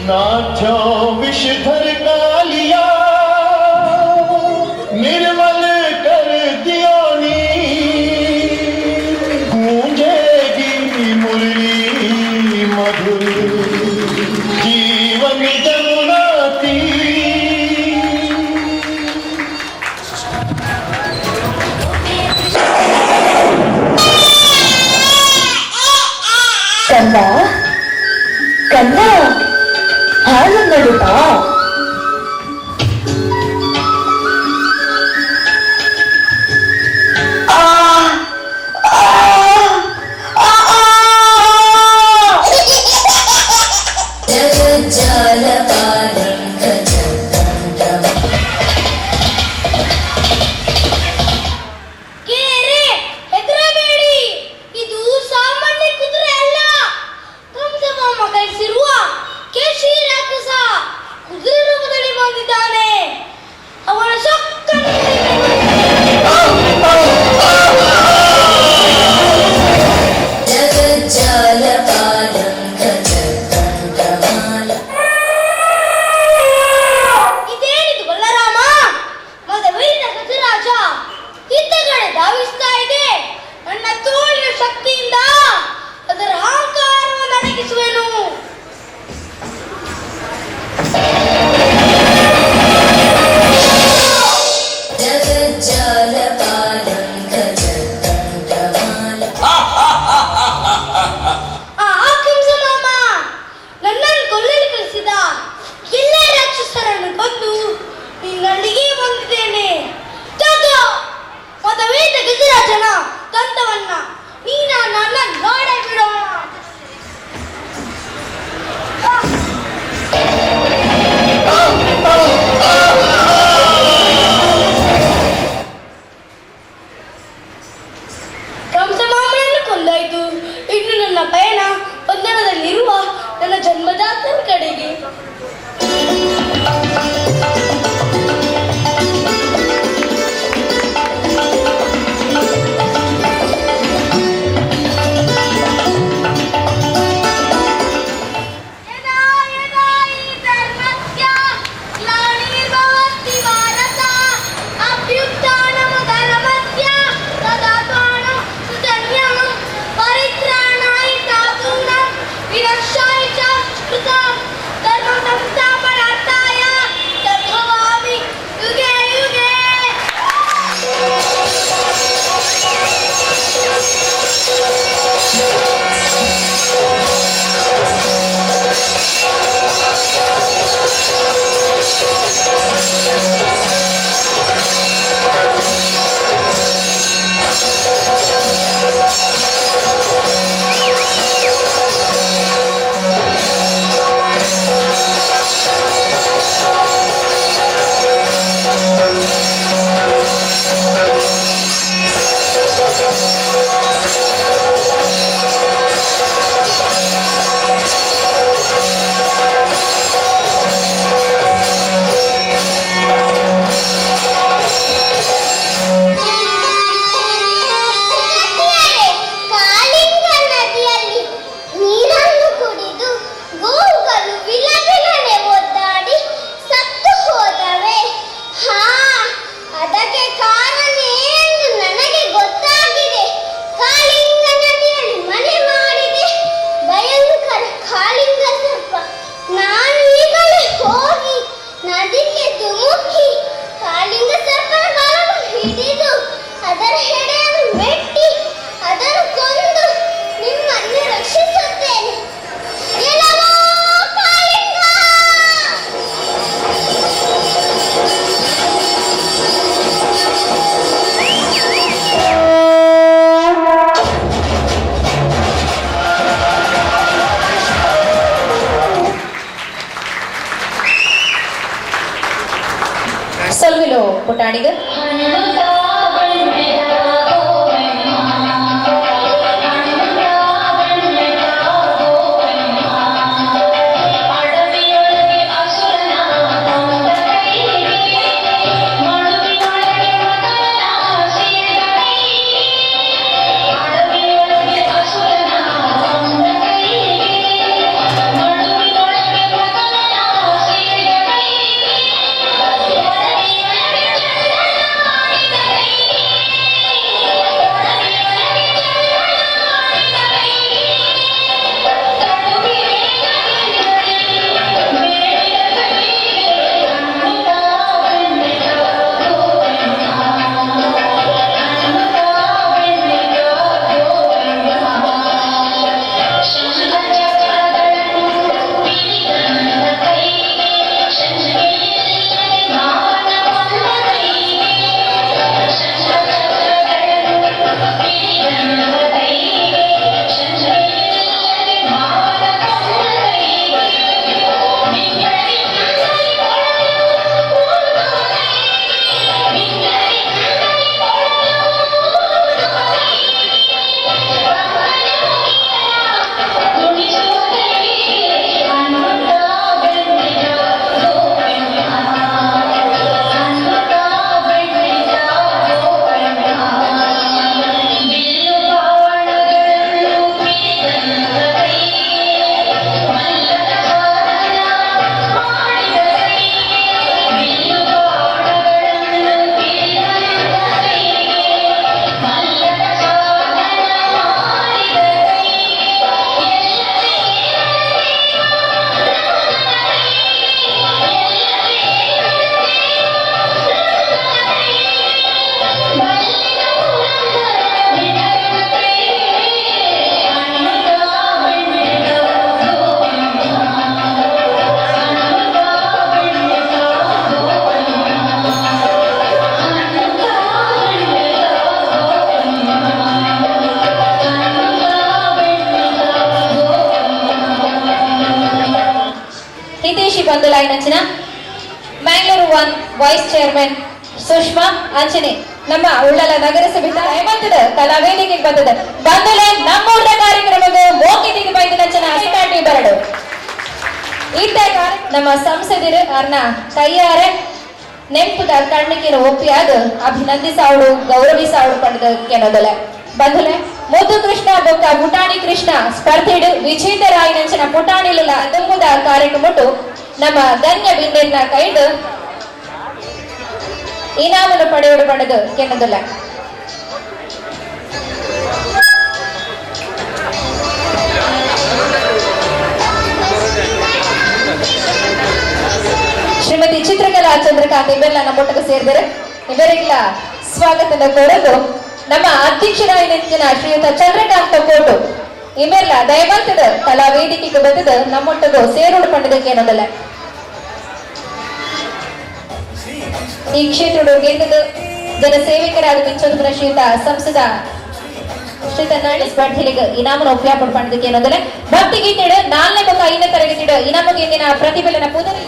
नाचो विषधर कालिया, निर्मल कर दियो नी, गूंजेगी मुरली मधुर जीवन जमुना तीर। ಕಂದ, ಕಂದ, ಹಾಲನ್ನಡು ಬಾ. ಆ, ಆ, ಆ, ಆ. ಜಗಜ್ಜಾಲಪಾಲಂ ಗಜಕಂಠಂ. ಕೇರೆ, ಹೆದರಬೇಡಿ. ಇದು ಸಾಮಾನ್ಯ ಕುದುರೆ ಅಲ್ಲ. ಕಂಸಮಾಮ ಕಳಿಸಿರುವ ಕೇಶಿ ರಾಕ್ಷಸ ಕುದುರೆ ರೂಪದಲ್ಲಿ ಬಂದಿದ್ದಾನೆ. ಅವನ ಸೊಕ್ಕನ್ನು ಜಗಜ್ಜಾಲಪಾಲಂ ಗಜಕಂಠಮಾಲ. ಇದೇನಿದು ಬಲರಾಮ? ಮದವೀರ ಗಜರಾಜ ಇತ್ತ ಕಡೆ ಧಾವಿಸ್ತಾ ಇದೆ. ನನ್ನ ತೋಳಿನ ಶಕ್ತಿಯಿಂದ ಅದರ ಅಹಂಕಾರವನ್ನು ಅಡಗಿಸುವೆನು. ಜಗಜ್ಜಾಲಪಾಲಂ ಗಜಕಂಠಮಾಲ. ಆ ಕಂಸ ಮಾಮ ನನ್ನನ್ನು ಕೊಲ್ಲಲು ಕಳಿಸಿದ ಎಲ್ಲ ರಾಕ್ಷಸರನ್ನು ಕೊಂದು ನಿನ್ನಲ್ಲಿಗೆ ಬಂದಿದ್ದೇನೆ. ತಗೋ ಮದವೇತ ಗಜರಾಜನ ದಂತವನ್ನ. ನೀನ ನನ್ನ ನೋಡ ಬಿಡೋಣ. ಕಂಸ ಮಾಮನನ್ನು ಕೊಂದಾಯ್ತು. ಇನ್ನು ನನ್ನ ಪಯಣ ಬಂಧನದಲ್ಲಿರುವ ನನ್ನ ಜನ್ಮದಾತನ ಕಡೆಗೆ. ಯದಾ ಯದಾ ಹಿ ಧರ್ಮಸ್ಯ ಗ್ಲಾನಿರ್ಭವತಿ ಭಾರತ, ಅಭ್ಯುತ್ಥಾನಮಧರ್ಮಸ್ಯ ತದಾತ್ಮಾನಂ ಸೃಜನ್ಯಂ. ಪರಿತ್ರಾಣಾಯ ಸಾಧೂನಾಂ ವಿನಾಶಾಯ ಚ ದುಷ್ಕೃತಾಂ. ಧರ್ಮ ಪುಟಾಣಿಗೆ. ಬಂದುಲಾಯಿನಂಚಿನ ಮ್ಯಾಂಗ್ಳೂರು 1 ವೈಸ್ ಚೇರ್ಮನ್ ಸುಷ್ಮಾ ಅಂಚನೆ ನಮ್ಮ ಉಳ್ಳಲ ನಗರಸಭೆ ಬಂದದ ಕಲಾವೇದಿಕೆಗೆ ಬಂದದ ಬಂದುಲೆ ನಮ್ಮೂರ್ದ ಕಾರ್ಯಕ್ರಮಕ್ಕೆ ಮೋಕಿದಿಗೆ ಬೈದನಂಚಿನ ಅಧಿಕಾರಿ ಬರಡು ಈತ ನಮ್ಮ ಸಂಸದರು ಅರ್ನ ಕೈಯಾರೆ ನೆಂಪುದ ಕಣ್ಣಿಗೆ ಒಪ್ಪಿಯಾದ ಅಭಿನಂದಿಸಾವಳು ಗೌರವಿಸಾವಳು ಪಡೆದ ಕೆನೋದಲೆ ಬಂಧುಲೆ ಮುದ್ದು ಕೃಷ್ಣ ಬೊಕ್ಕ ಪುಟಾಣಿ ಕೃಷ್ಣ ಸ್ಪರ್ಧೆಡು ವಿಜೇತರಾಯಿನಂಚಿನ ಪುಟಾಣಿಲ ದುಂಬುದ ಕಾರ್ಯಕ್ರಮಟ್ಟು ನಮ್ಮ ಗಣ್ಯ ಬಿಂದೆನ್ನ ಕೈದು ಇನಾಮನ್ನು ಪಡೆಯೋಡು ಪಡೆದು ಕೆನೋದಲ್ಲ. ಶ್ರೀಮತಿ ಚಿತ್ರಕಲಾ ಚಂದ್ರಕಾಂತ್ ಇವೆಲ್ಲ ನಮ್ಮೊಟ್ಟಿಗೆ ಸೇರಿದರೆ ಇವರಿಗೆಲ್ಲ ಸ್ವಾಗತ ಕೋರಲು ನಮ್ಮ ಅಧ್ಯಕ್ಷರಾಯಿನ ಶ್ರೀಯುತ ಚಂದ್ರಕಾಂತ್ ಕೋಟು ಇವೆಲ್ಲ ದಯವಂತದ ಕಲಾ ವೇದಿಕೆಗೆ ಬಂದದ ನಮ್ಮೊಟ್ಟಿಗೆ ಸೇರೋಡು ಪಡೆದಕ್ಕೆ ಏನೋದಲ್ಲ. ಈ ಕ್ಷೇತ್ರದ ಗೆದ್ದದ ಜನಸೇವಕರಾದ ಮಿಂಚೋದಪುರ ಶ್ರೀಯುತ ಸಂಸದ ಶ್ರೀಯುತ ನಾಡಿ ಸ್ಪರ್ಧೆಗೆ ಇನಾಮನ ಉಪಯೋಗ ಪಡೆದಕ್ಕೆ ಏನೋದಲ್ಲ. ಭಕ್ತಿ ಗೀತೆಡು 4ನೇ ಮತ್ತು 5ನೇ ತರಗತಿ ಇನಾಮ ಗೆದ್ದಿನ ಪ್ರತಿಫಲನ ಪುನರ್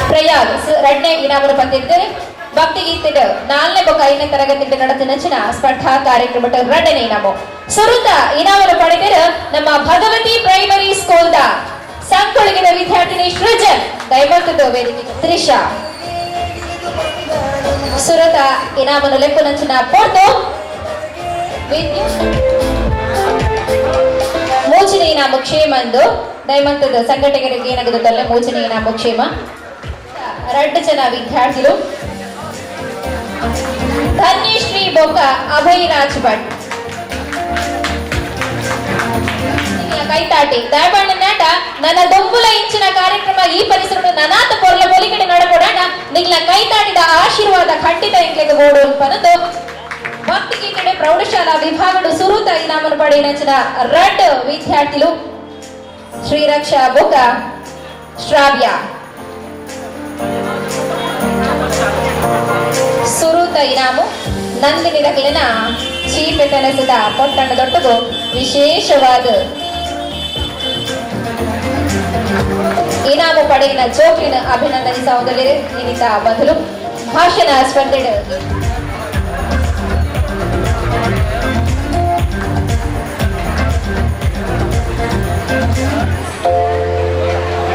ಪ್ರಯಾಗ್ 2ನೇ ಇನಾಮನ್ನು ಪಡೆದಿದ್ದಾರೆ. ಭಕ್ತಿ ಗೀತೆ 4ನೇ ಮತ್ತು 5ನೇ ತರಗತಿ ನಡೆದ ಸ್ಪರ್ಧಾ ಕಾರ್ಯಕ್ರಮ 2ನೇ ಇನಾಮು ಸುರುತ ಇನಾಮನ್ನು ಪಡೆದಿರ ನಮ್ಮ ಭಗವತಿ ಪ್ರೈಮರಿ ಸ್ಕೂಲ್ the ಸಂಕೊಳಗಿನ ವಿದ್ಯಾರ್ಥಿನಿ ಸೃಜನ್ ದಯಮಾಡಿ ವೇದಿಕೆ ತ್ರಿಷಾ ಸುರತ ಇನಾಮನ್ನು ಲೆಪ್ಪುನಂಚಿನ ಪೋರ್ತು ಮೂಚಿನ ಇನಾಮು ಕ್ಷೇಮ ಅಂದು ದಯಮಂತದ ಸಂಘಟಕರಿಗೆ ಏನಾಗುತ್ತಲ್ಲ ಮೂಚಿನ ಇನಾಮು ಕ್ಷೇಮ 2 ಜನ ವಿದ್ಯಾರ್ಥಿಗಳು ಧನ್ಯಶ್ರೀ ಬೊಕ್ಕ ಅಭಯ್ ರಾಜ್ ಭಟ್ ಕೈತಾಟಿ ದಯಬಣ್ಣ ನಾಟ ನನ್ನ ದೊಂಬುಲ ಇಂಚಿನ ಕಾರ್ಯಕ್ರಮ ಈ ಪರಿಸರ ನನಾತ ಪೊರ್ಲ ಬೊಲಿಗಡೆ ನಡಕೊಡೋಣ ನಿಗ್ಲ ಕೈತಾಟಿದ ಆಶೀರ್ವಾದ ಖಂಡಿತ ಇಂಕ್ಲೆಗೆ ಬೋಡು ಪನದು ಭಕ್ತಿ ಗೀತೆ ಪ್ರೌಢಶಾಲಾ ವಿಭಾಗಡು ಸುರುತ ಇನಾಮನು ಪಡೆಯಿನಂಚಿನ 2 ವಿದ್ಯಾರ್ಥಿಗಳು ಶ್ರೀರಕ್ಷಾ ಬೊಕ್ಕ ಶ್ರಾವ್ಯ ಸುರುತ ಇನಾಮು ನಂದಿನಿ ದಕ್ಲಿನ ಚೀಪೆ ತೆಲಸದ ಪೊಟ್ಟಣ ದೊಡ್ಡದು ವಿಶೇಷವಾದ ಇನಾಮು ಪಡೆಯಿನ ಜೋಕ್ಲಿನ ಅಭಿನಂದನೆ ಸಹೋದರರೇ ಇನ್ನಿತ ಬದಲು ಭಾಷಣ ಸ್ಪರ್ಧೆ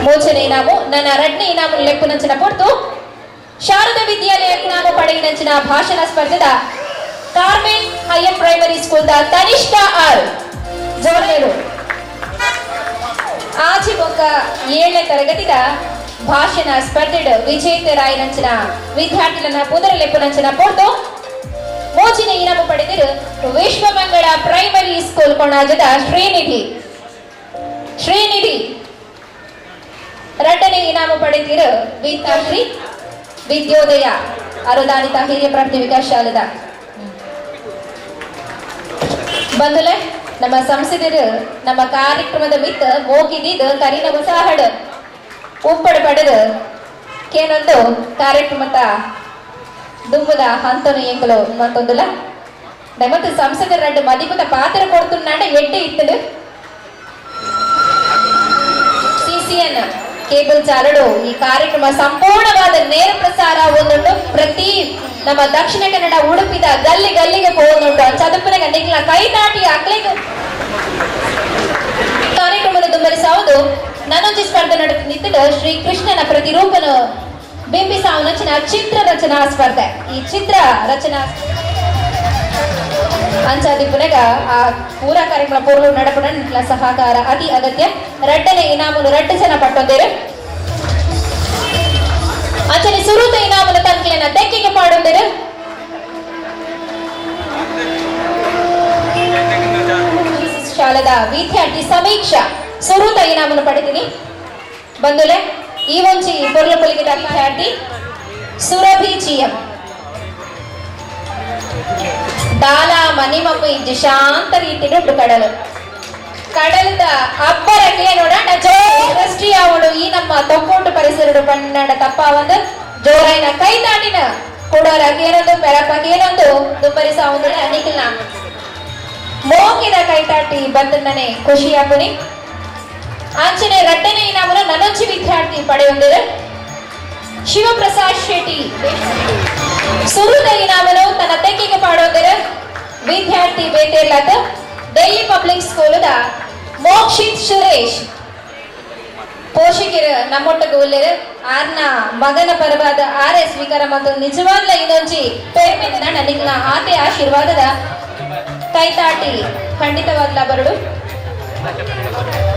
ಮೂಚನೆ ಇನಾಮು ನನ್ನ ರಡ್ನೇ ಇನಾಮು ಲೆಪ್ಪುನಂಚಿನ ಪೊರ್ತು ಶಾರದಾ ವಿದ್ಯಾಲಯ ಇನಾಮು ಪಡೆಯಿನಂಚಿನ ಭಾಷಣ ಸ್ಪರ್ಧೆದ Carmel higher primary school the Tanishka R ಜೋರ್ನೇರು ಆಚೆ ಬೊಕ್ಕ 7ನೇ ತರಗತಿದ ಭಾಷಣ ಸ್ಪರ್ಧೆಡ್ ವಿಜೇತರಾಯಿನಂಚಿನ ವಿದ್ಯಾರ್ಥಿಗಳನ್ನ ಪುದರ ಲೆಪ್ಪುನಂಚಿನ ಪೊರ್ತು ಮೋಚಿನ ಇನಾಮು ಪಡೆದಿರು ವಿಶ್ವಮಂಗಳ ಪ್ರೈಮರಿ ಸ್ಕೂಲ್ ಕೊಣಾಜದ ಶ್ರೀನಿಧಿ ಶ್ರೀನಿಧಿ ರಡ್ಡನೆ ಇನಾಮು ಪಡೆದಿರು ವಿದ್ಯಾಶ್ರೀ ವಿದ್ಯೋದಯ ಅನುದಾನಿತ ಹಿರಿಯ ಪ್ರಾಥಮಿಕ ಶಾಲೆದ ಬಂಧುಲೆ ನಮ್ಮ ಸಂಸದರು ನಮ್ಮ ಕಾರ್ಯಕ್ರಮದ ಮಿತ್ತ ಮೋಗಿದಿದ್ದು ಕರಿನ ಉತ್ಸಾಹಡ್ ಉಪ್ಪಡು ಪಡೆದು ಕೇನೊಂದು ಕಾರ್ಯಕ್ರಮದ ದುಂಬುದ ಹಂತನು ಎಂಕಲು ಮತ್ತೊಂದುಲ ಮತ್ತು ಸಂಸದರ ರಡ್ಡು ಮದಿಪುದ ಪಾತ್ರ ಕೊಡ್తున్నాಡ ಎಡ್ಡೆ ಇತ್ತದು ಸಿಸಿಎನ್ ಕೇಬಲ್ ಚಾಲಡು ಈ ಕಾರ್ಯಕ್ರಮ ಸಂಪೂರ್ಣವಾದ ನೇರ ಪ್ರಸಾರ ಒಂದುಂಟು ಪ್ರತಿ ನಮ್ಮ ದಕ್ಷಿಣ ಕನ್ನಡ ಉಡುಪಿದ ಗಲ್ಲಿ ಗಲ್ಲಿಗೆ ಹೋಗುಂಟು ಚದುಪುನಗ ನಿಕ್ಲ ಕೈ ತಾಟಿ ಅಕ್ಲಿಗೆ ಕಾರ್ಯಕ್ರಮದ ದುಂಬರಿಸಾವುದು ನನೊಂಜಿ ಸ್ಪರ್ಧೆ ನಡೆದಿದ್ದು ಶ್ರೀ ಕೃಷ್ಣನ ಪ್ರತಿರೂಪನು ಬಿಂಬಿಸಾವು ನಚಿನ ಚಿತ್ರ ರಚನಾ ಸ್ಪರ್ಧೆ. ಈ ಚಿತ್ರ ರಚನಾ ಅಂಚಾದಿ ಪುನಗ ಆ ಪೂರ ಕಾರ್ಯಕ್ರಮ ಪೂರ್ವ ನಡಪುನ ಸಹಕಾರ ಅತಿ ಅಗತ್ಯ. ರಡ್ಡನೆ ಇನಾಮುನು ರಡ್ಡು ಜನ ಪಟ್ಟೊಂದೇರು ಅಂಚನೆ ಸುರುತ ಇನಾಮುನು ತನ್ಕ್ಲೆನ ತೆಕ್ಕಿಗೆ ಪಾಡೊಂದೇರು. ಶಾಲೆದ ವಿದ್ಯಾರ್ಥಿ ಸಮೀಕ್ಷಾ ಸುರುತ ಇನಾಮುನು ಪಡೆದಿನಿ ಬಂದುಲೆ ಈ ಒಂಜಿ ಪೊರ್ಲು ಪೊಲಿಗಿದ ವಿದ್ಯಾರ್ಥಿ ಸುರಭಿ ಜಿಎಂ ದಾಲ ಮನಿಮಪ್ಪು ಇಜ್ಜಿ ಶಾಂತ ರೀತಿಡ್ ಉಂಡು ಕಡಲು ಕಡಲದ ಅಬ್ಬರಕ್ಕೆ ನೋಡೋಣ ಜೋ ಅವಳು ಈ ನಮ್ಮ ತೊಕ್ಕೋಟು ಪರಿಸರಡು ಪನ್ನಡ ತಪ್ಪಾವಂದು ಜೋರಾಯಿನ ಕೈ ತಾಟಿನ ಕೊಡೋರಾಗ ಏನೊಂದು ಪೆರಪಾಗ ಏನೊಂದು ದುಂಬರಿಸಾವಂದು ನಿಖಿಲ್ನ ಮೋಕಿದ ಕೈತಾಟಿ ಬಂದನೆ ಖುಷಿಯಾಪುನಿ. ಅಂಚನೆ ರಡ್ಡನೆ ಇನಾಮುನ ನನೊಂಜಿ ವಿದ್ಯಾರ್ಥಿ ಪಡೆಯೊಂದಿರು ಶಿವಪ್ರಸಾದ್ ಶೆಟ್ಟಿ. ಸುರುದ ಇನಾಮನು ತನ್ನ ತೆಕ್ಕಿಗೆ ಪಾಡೊಂದಿರು ವಿದ್ಯಾರ್ಥಿ ಬೇತೇರ್ಲಾತ ಡೆಲ್ಲಿ ಪಬ್ಲಿಕ್ ಸ್ಕೂಲದ ಮೋಕ್ಷಿತ್ ಸುರೇಶ್. ಪೋಷಕರು ನಮ್ಮೊಟ್ಟಗ ಉಲ್ಲೇರು ಆರ್ನ ಮಗನ ಪರವಾದ ಆರೆ ಸ್ವೀಕಾರ ಮತ್ತು ನಿಜವಾಗ್ಲ ಇನ್ನೊಂಜಿ ಪೆರ್ಮೆ ನಿಗ್ನ ಆತೆ ಆಶೀರ್ವಾದದ ಕೈತಾಟಿ ಖಂಡಿತವಾಗ್ಲ ಬರಡು.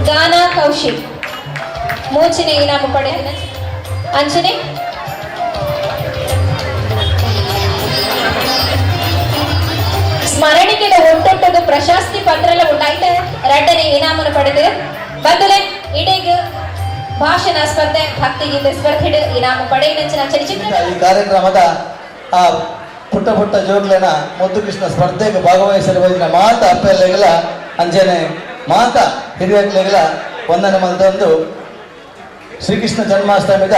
ಗಾನಾ ಕೌಶಿಕ್ ಮೂಚಿನ ಇನಾಮು ಪಡೆದ ಅಂಚನೆ ಸ್ಮರಣಿಕೆದ ಒಟ್ಟೊಟ್ಟದು ಪ್ರಶಸ್ತಿ ಪತ್ರ ಉಂಡಾಯ್ತ ರಡ್ಡನೆ ಇನಾಮನ್ನು ಪಡೆದ ಬಂದುಲೆ ಇಡೀಗ ಭಾಷಣ ಸ್ಪರ್ಧೆ ಭಕ್ತಿಗೀತೆ ಸ್ಪರ್ಧೆ ಇನಾಮು ಪಡೆಯಿನಂಚಿನ ಚಲಚಿತ್ರ ಈ ಕಾರ್ಯಕ್ರಮದ ಆ ಪುಟ್ಟ ಪುಟ್ಟ ಜೋಗ್ಲೆನ ಮುದ್ದು ಕೃಷ್ಣ ಸ್ಪರ್ಧೆಗೆ ಭಾಗವಹಿಸಿರುವ ಮಾತ ಅಪ್ಪೆಲ್ಲೆಗಳ ಅಂಜನೆ ಮಾತ ಹಿರಿಯಕ್ಲೆಗಳ ವಂದನೆ ಮಲ್ತೊಂದು ಶ್ರೀಕೃಷ್ಣ ಜನ್ಮಾಷ್ಟಮಿದ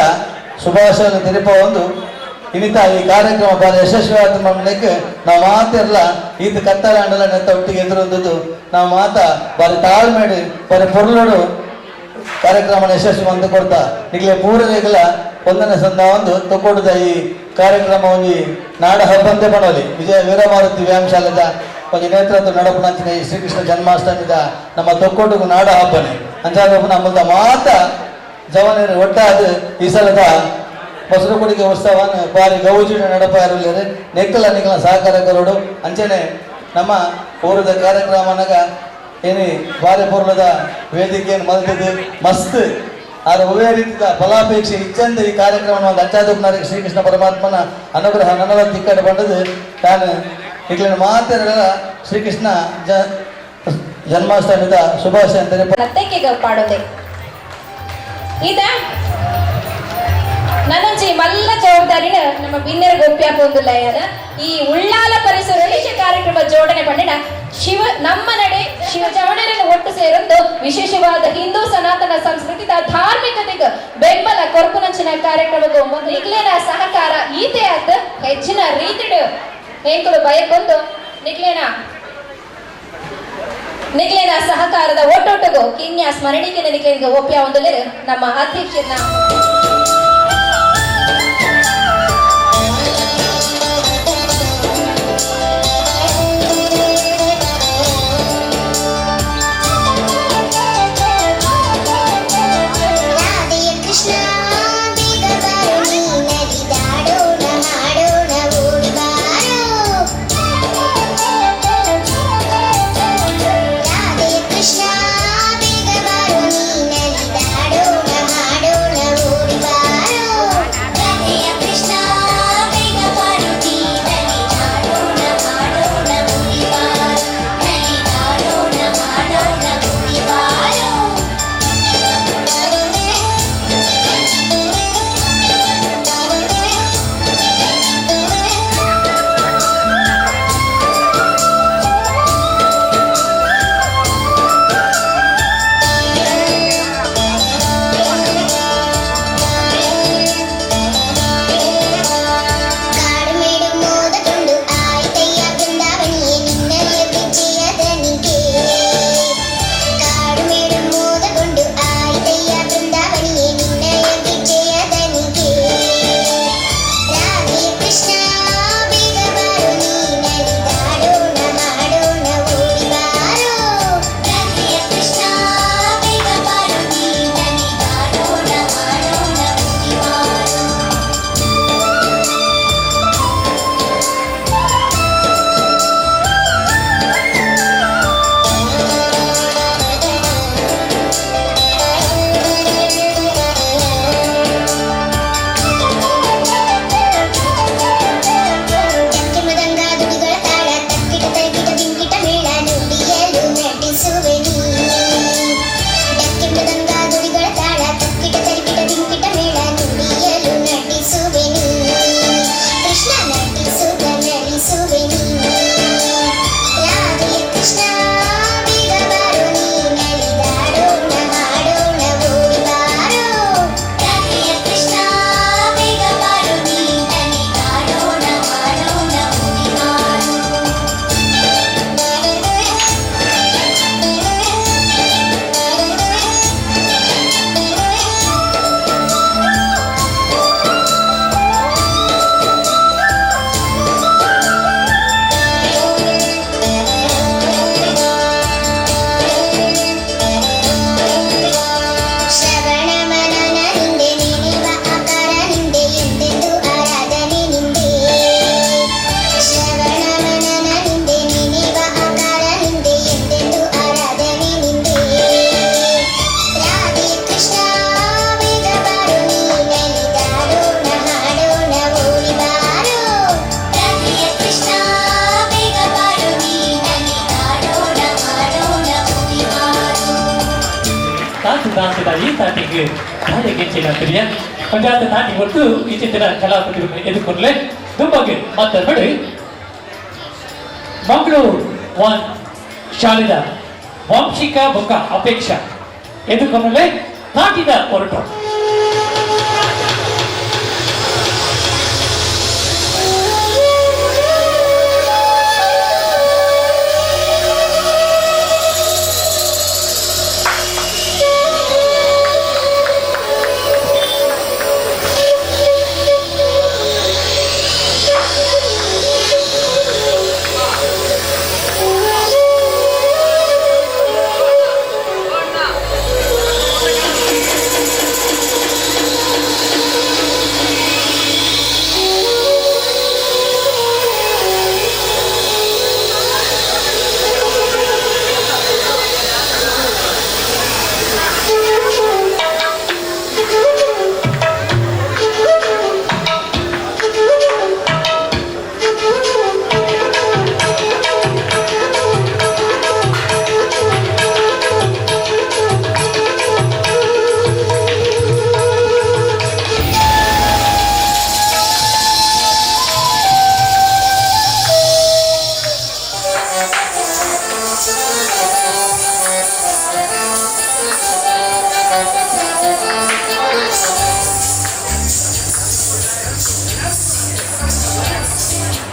ಶುಭಾಶಯ ತೆರಿಪ ಒಂದು ಇನ್ನಿತ ಈ ಕಾರ್ಯಕ್ರಮ ಬಾರಿ ಯಶಸ್ವಿಯಾದ ಮಣ್ಣಕ್ಕೆ ನಾವು ಮಾತಿರಲ್ಲ ಈತ ಕತ್ತಲಾಂಡಲ ನೆತ್ತ ಒಟ್ಟಿಗೆ ಎದುರೊಂದದ್ದು ನಾವು ಮಾತ ಬಾರಿ ತಾಳ್ಮೇಡಿ ಬಾರಿ ಪೊರ್ಲೋಡು ಕಾರ್ಯಕ್ರಮ ಯಶಸ್ವಿ ಬಂದು ಕೊಡ್ತಾ ನಿಗ್ಲೆ ಪೂರನಿಗಲ ಒಂದನೇ ಸಂದ ಒಂದು ತಕೊಡುದ ಈ ಕಾರ್ಯಕ್ರಮ ಒಂಜಿ ನಾಡ ಹಬ್ಬಂತೆ ಪಣೋಲಿ ವಿಜಯ ವೀರಮಾರುತಿ ವ್ಯಾಯಾಮಶಾಲೆದ ಒಂಜಿ ನೇತೃತ್ವ ನಡಪುನಂಚಿನ ಈ ಶ್ರೀಕೃಷ್ಣ ಜನ್ಮಾಷ್ಟಮಿದ ನಮ್ಮ ತೊಕ್ಕೊಟ್ಟುಗು ನಾಡ ಹಬ್ಬನೆ ಅಂಚಾದ ನಮ್ಮದ ಮಾತ ಜವನರು ಒಟ್ಟಾದ ಈ ಸಲದ ಬಸರಗುಡಿಗೆ ಉತ್ಸವನ ಬಾರಿ ಗೌಜಿನ ನಡಪ ಇರಲಿಲ್ಲ ನೆಕ್ಕಲ ನಿಕ್ಕಲ ಸಹಕಾರ ಕರೋಡು ಅಂಚನೆ ನಮ್ಮ ಊರದ ಕಾರ್ಯಕ್ರಮನಾಗ ಏನಿ ಬಾರಿ ಪೂರ್ಣದ ವೇದಿಕೆಯನ್ನು ಮಲ್ತಿದ್ದು ಮಸ್ತ್ ಆದ್ರೆ ಒಳ್ಳೆ ರೀತಿಯ ಫಲಾಪೇಕ್ಷೆ ಇಚ್ಚಂದ ಈ ಕಾರ್ಯಕ್ರಮವನ್ನು ಅಂಚಾದಪ್ಪನಾರಿಗೆ ಶ್ರೀಕೃಷ್ಣ ಪರಮಾತ್ಮನ ಅನುಗ್ರಹ ನನ್ನಲ ತಿಕ್ಕಡೆ ಬಂದದ್ದು ತಾನು ಈಗಲಿನ ಮಾತೆಲ್ಲ ಶ್ರೀಕೃಷ್ಣ ಜನ್ಮಾಷ್ಟಮಿದ ಶುಭಾಶಯ ಅಂತಾರೆ. ಪಾಡೋದೆ ಇದ ನನೊಂಜಿ ಮಲ್ಲ ಜವಾಬ್ದಾರಿನ ನಮ್ಮ ಬಿನ್ನೆರ ಗೋಪ್ಯಾಪ ಒಂದು ಲಯನ ಈ ಉಳ್ಳಾಲ ಪರಿಸರ ಕಾರ್ಯಕ್ರಮ ಜೋಡಣೆ ಪಂಡಿನ ಶಿವ ನಮ್ಮ ನಡೆ ಶಿವ ಜವಣರನ್ನು ಒಟ್ಟು ಸೇರೊಂದು ವಿಶೇಷವಾದ ಹಿಂದೂ ಸನಾತನ ಸಂಸ್ಕೃತಿದ ಧಾರ್ಮಿಕತೆಗೆ ಬೆಂಬಲ ಕೊರ್ಪುನಂಚಿನ ಕಾರ್ಯಕ್ರಮಕ್ಕೆ ನಿಗ್ಲೇನ ಸಹಕಾರ ಈತೆ ಆತ ಹೆಚ್ಚಿನ ರೀತಿಡು ಎಂಕುಲು ಬಯಕೊಂದು ನಿಗ್ಲೇನ ನಿಕ್ಲೆನ ಸಹಕಾರದ ಒಟ್ಟೊಟ್ಟುಗು ಕಿನ್ಯ ಸ್ಮರಣಿಕೆ ನಿಕ್ಲೆನಿಗೆ ಒಪ್ಪಿಯ ಒಂದುಲೇರು ನಮ್ಮ ಅಧ್ಯಕ್ಷರನ್ನ ಪಂಚಾಯತ್ ತಾಟಿ ಕೊಟ್ಟು ಈ ಚಿತ್ರ ಕಲಾಕೃತಿ ಎದುರ್ಕೊಡ್ಲೆ ದುಂಬಗೆ ಮಾತಾಡ್ಬೇಡಿ. ಮಂಗಳೂರು ಒನ್ ಶಾಲೆದ ವಂಶಿಕ ಬೊಕ್ಕ ಅಪೇಕ್ಷಾ ಎದುರ್ಕೊಡ್ಲೆ ತಾಟಿದ ಹೊರಟು.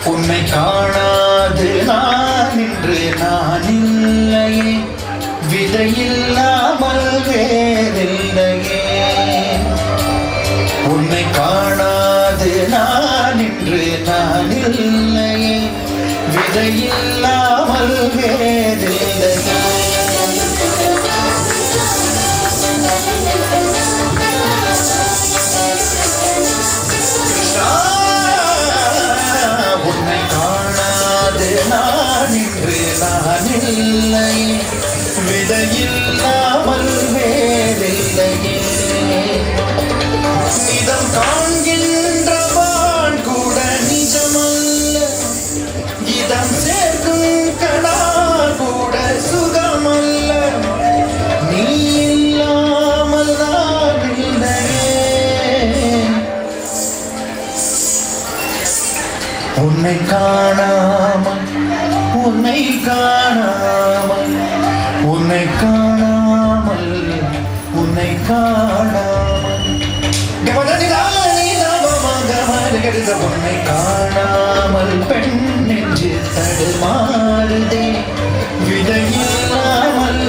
உன்னை காணாது நான் இன்று நான் இல்லையே. இல்லாமல் வேறில்லை. கிருஷ்ணா, உன்னை காணாது நான் இன்று நான் இல்லை, விதையில்லாமல் வேறில்லையே. நிதம் காண்கின்றவான் கூட நிஜமல்ல, இதம் சேர்க்கும் கடா கூட சுகமல்ல. நீ இல்லாமல் நான் இல்லையே. உன்னை காணாமல், உன்னை காணாமல், உன்னை காணாமல், உன்னை காணாமல், உன்னை காணாமல் பெண் நெஞ்சு தடுமாறுதே, விதையில்லாமல்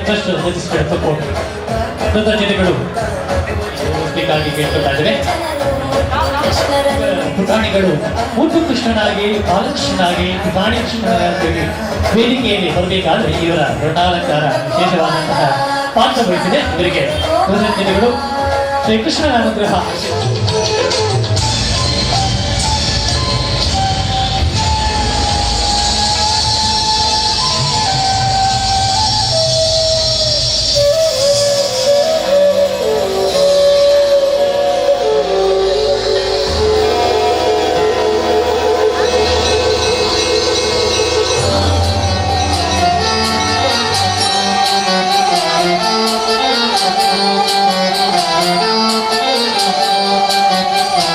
ಟ್ರಸ್ಟ್ ರಿಜಿಸ್ಟರ್ಡ್ ಸಪೋರ್ಟ್ ಕೃತಜ್ಞತೆಗಳು ಬೇಕಾಗಿ ಕೇಳ್ಕೊಳ್ತಾ ಇದ್ದೇನೆ. ಪುಟಾಣಿಗಳು ಮುದ್ದು ಕೃಷ್ಣನಾಗಿ, ಬಾಲಕೃಷ್ಣನಾಗಿ, ಪುಟಾಣಿ ಕೃಷ್ಣನಾಗಿ ವೇದಿಕೆಯಲ್ಲಿ ಬರಬೇಕಾದ್ರೆ ಇವರ ವರ್ಣಾಲಂಕಾರ ವಿಶೇಷವಾದಂತಹ ಪಾತ್ರ ವಹಿಸಿದೆ. ಇವರಿಗೆ ಕೃತಜ್ಞತೆಗಳು. ಶ್ರೀಕೃಷ್ಣನ ಅನುಗ್ರಹ. Thank you.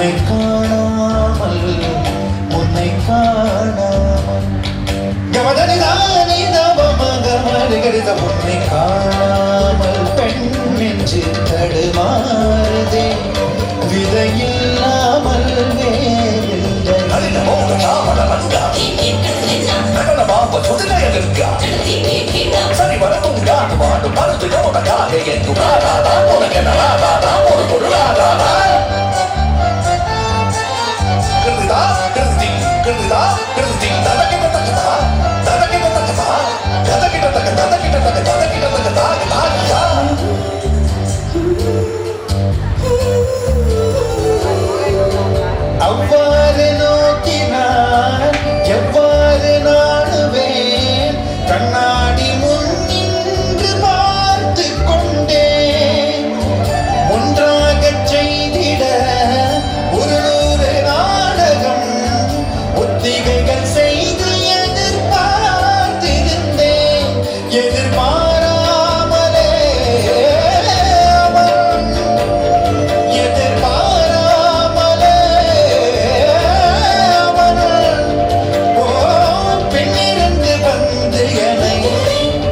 உன்னை காணாமல் உன்னை காணாமல் கமதனி தானி தவமகமருகரித உன்னை காணாமல் பெண் நெஞ்சு தடுமாறுதே விதையில்லாமல் வேறில்லை. அவ்வாறு நோக்கினார் எவ்வாறு நாடுவேன் கண்ணாடி முன் நின்று பார்த்து கொண்டேன் ஒன்றாகச் செய்திட ஒரு நூறு நாடகம் ஒத்திகைகள் செய்து எதிர்பார்த்திருந்தேன் எதிர்பாராமலே அவன் எதிர்பாராமலே அவன் ஓ பின்னிருந்து வந்து என்னை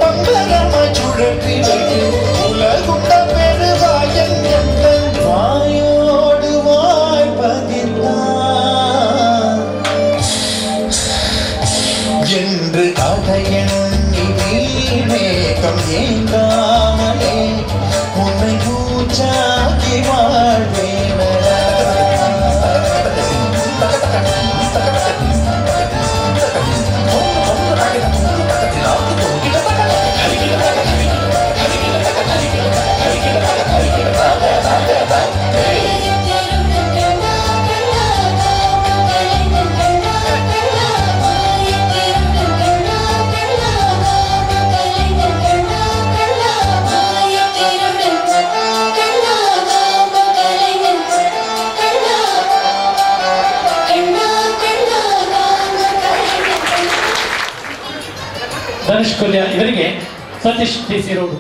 பம்பரமாய் சுழற்றி விட்டு உலகுண்ட பெருவாயன் எந்தன் வாயோடு வாய் பதித்தான் என்று அதையெண்ணி மேகம் ஏங்காமலே உன்னை பூச்சாக்கி வாழ்வேனடா. ಧನುಷ್ ಕೊಲ್ಯ ಇವರಿಗೆ ಸತೀಶ್ ಡಿ ಸಿ ರೋಡ್.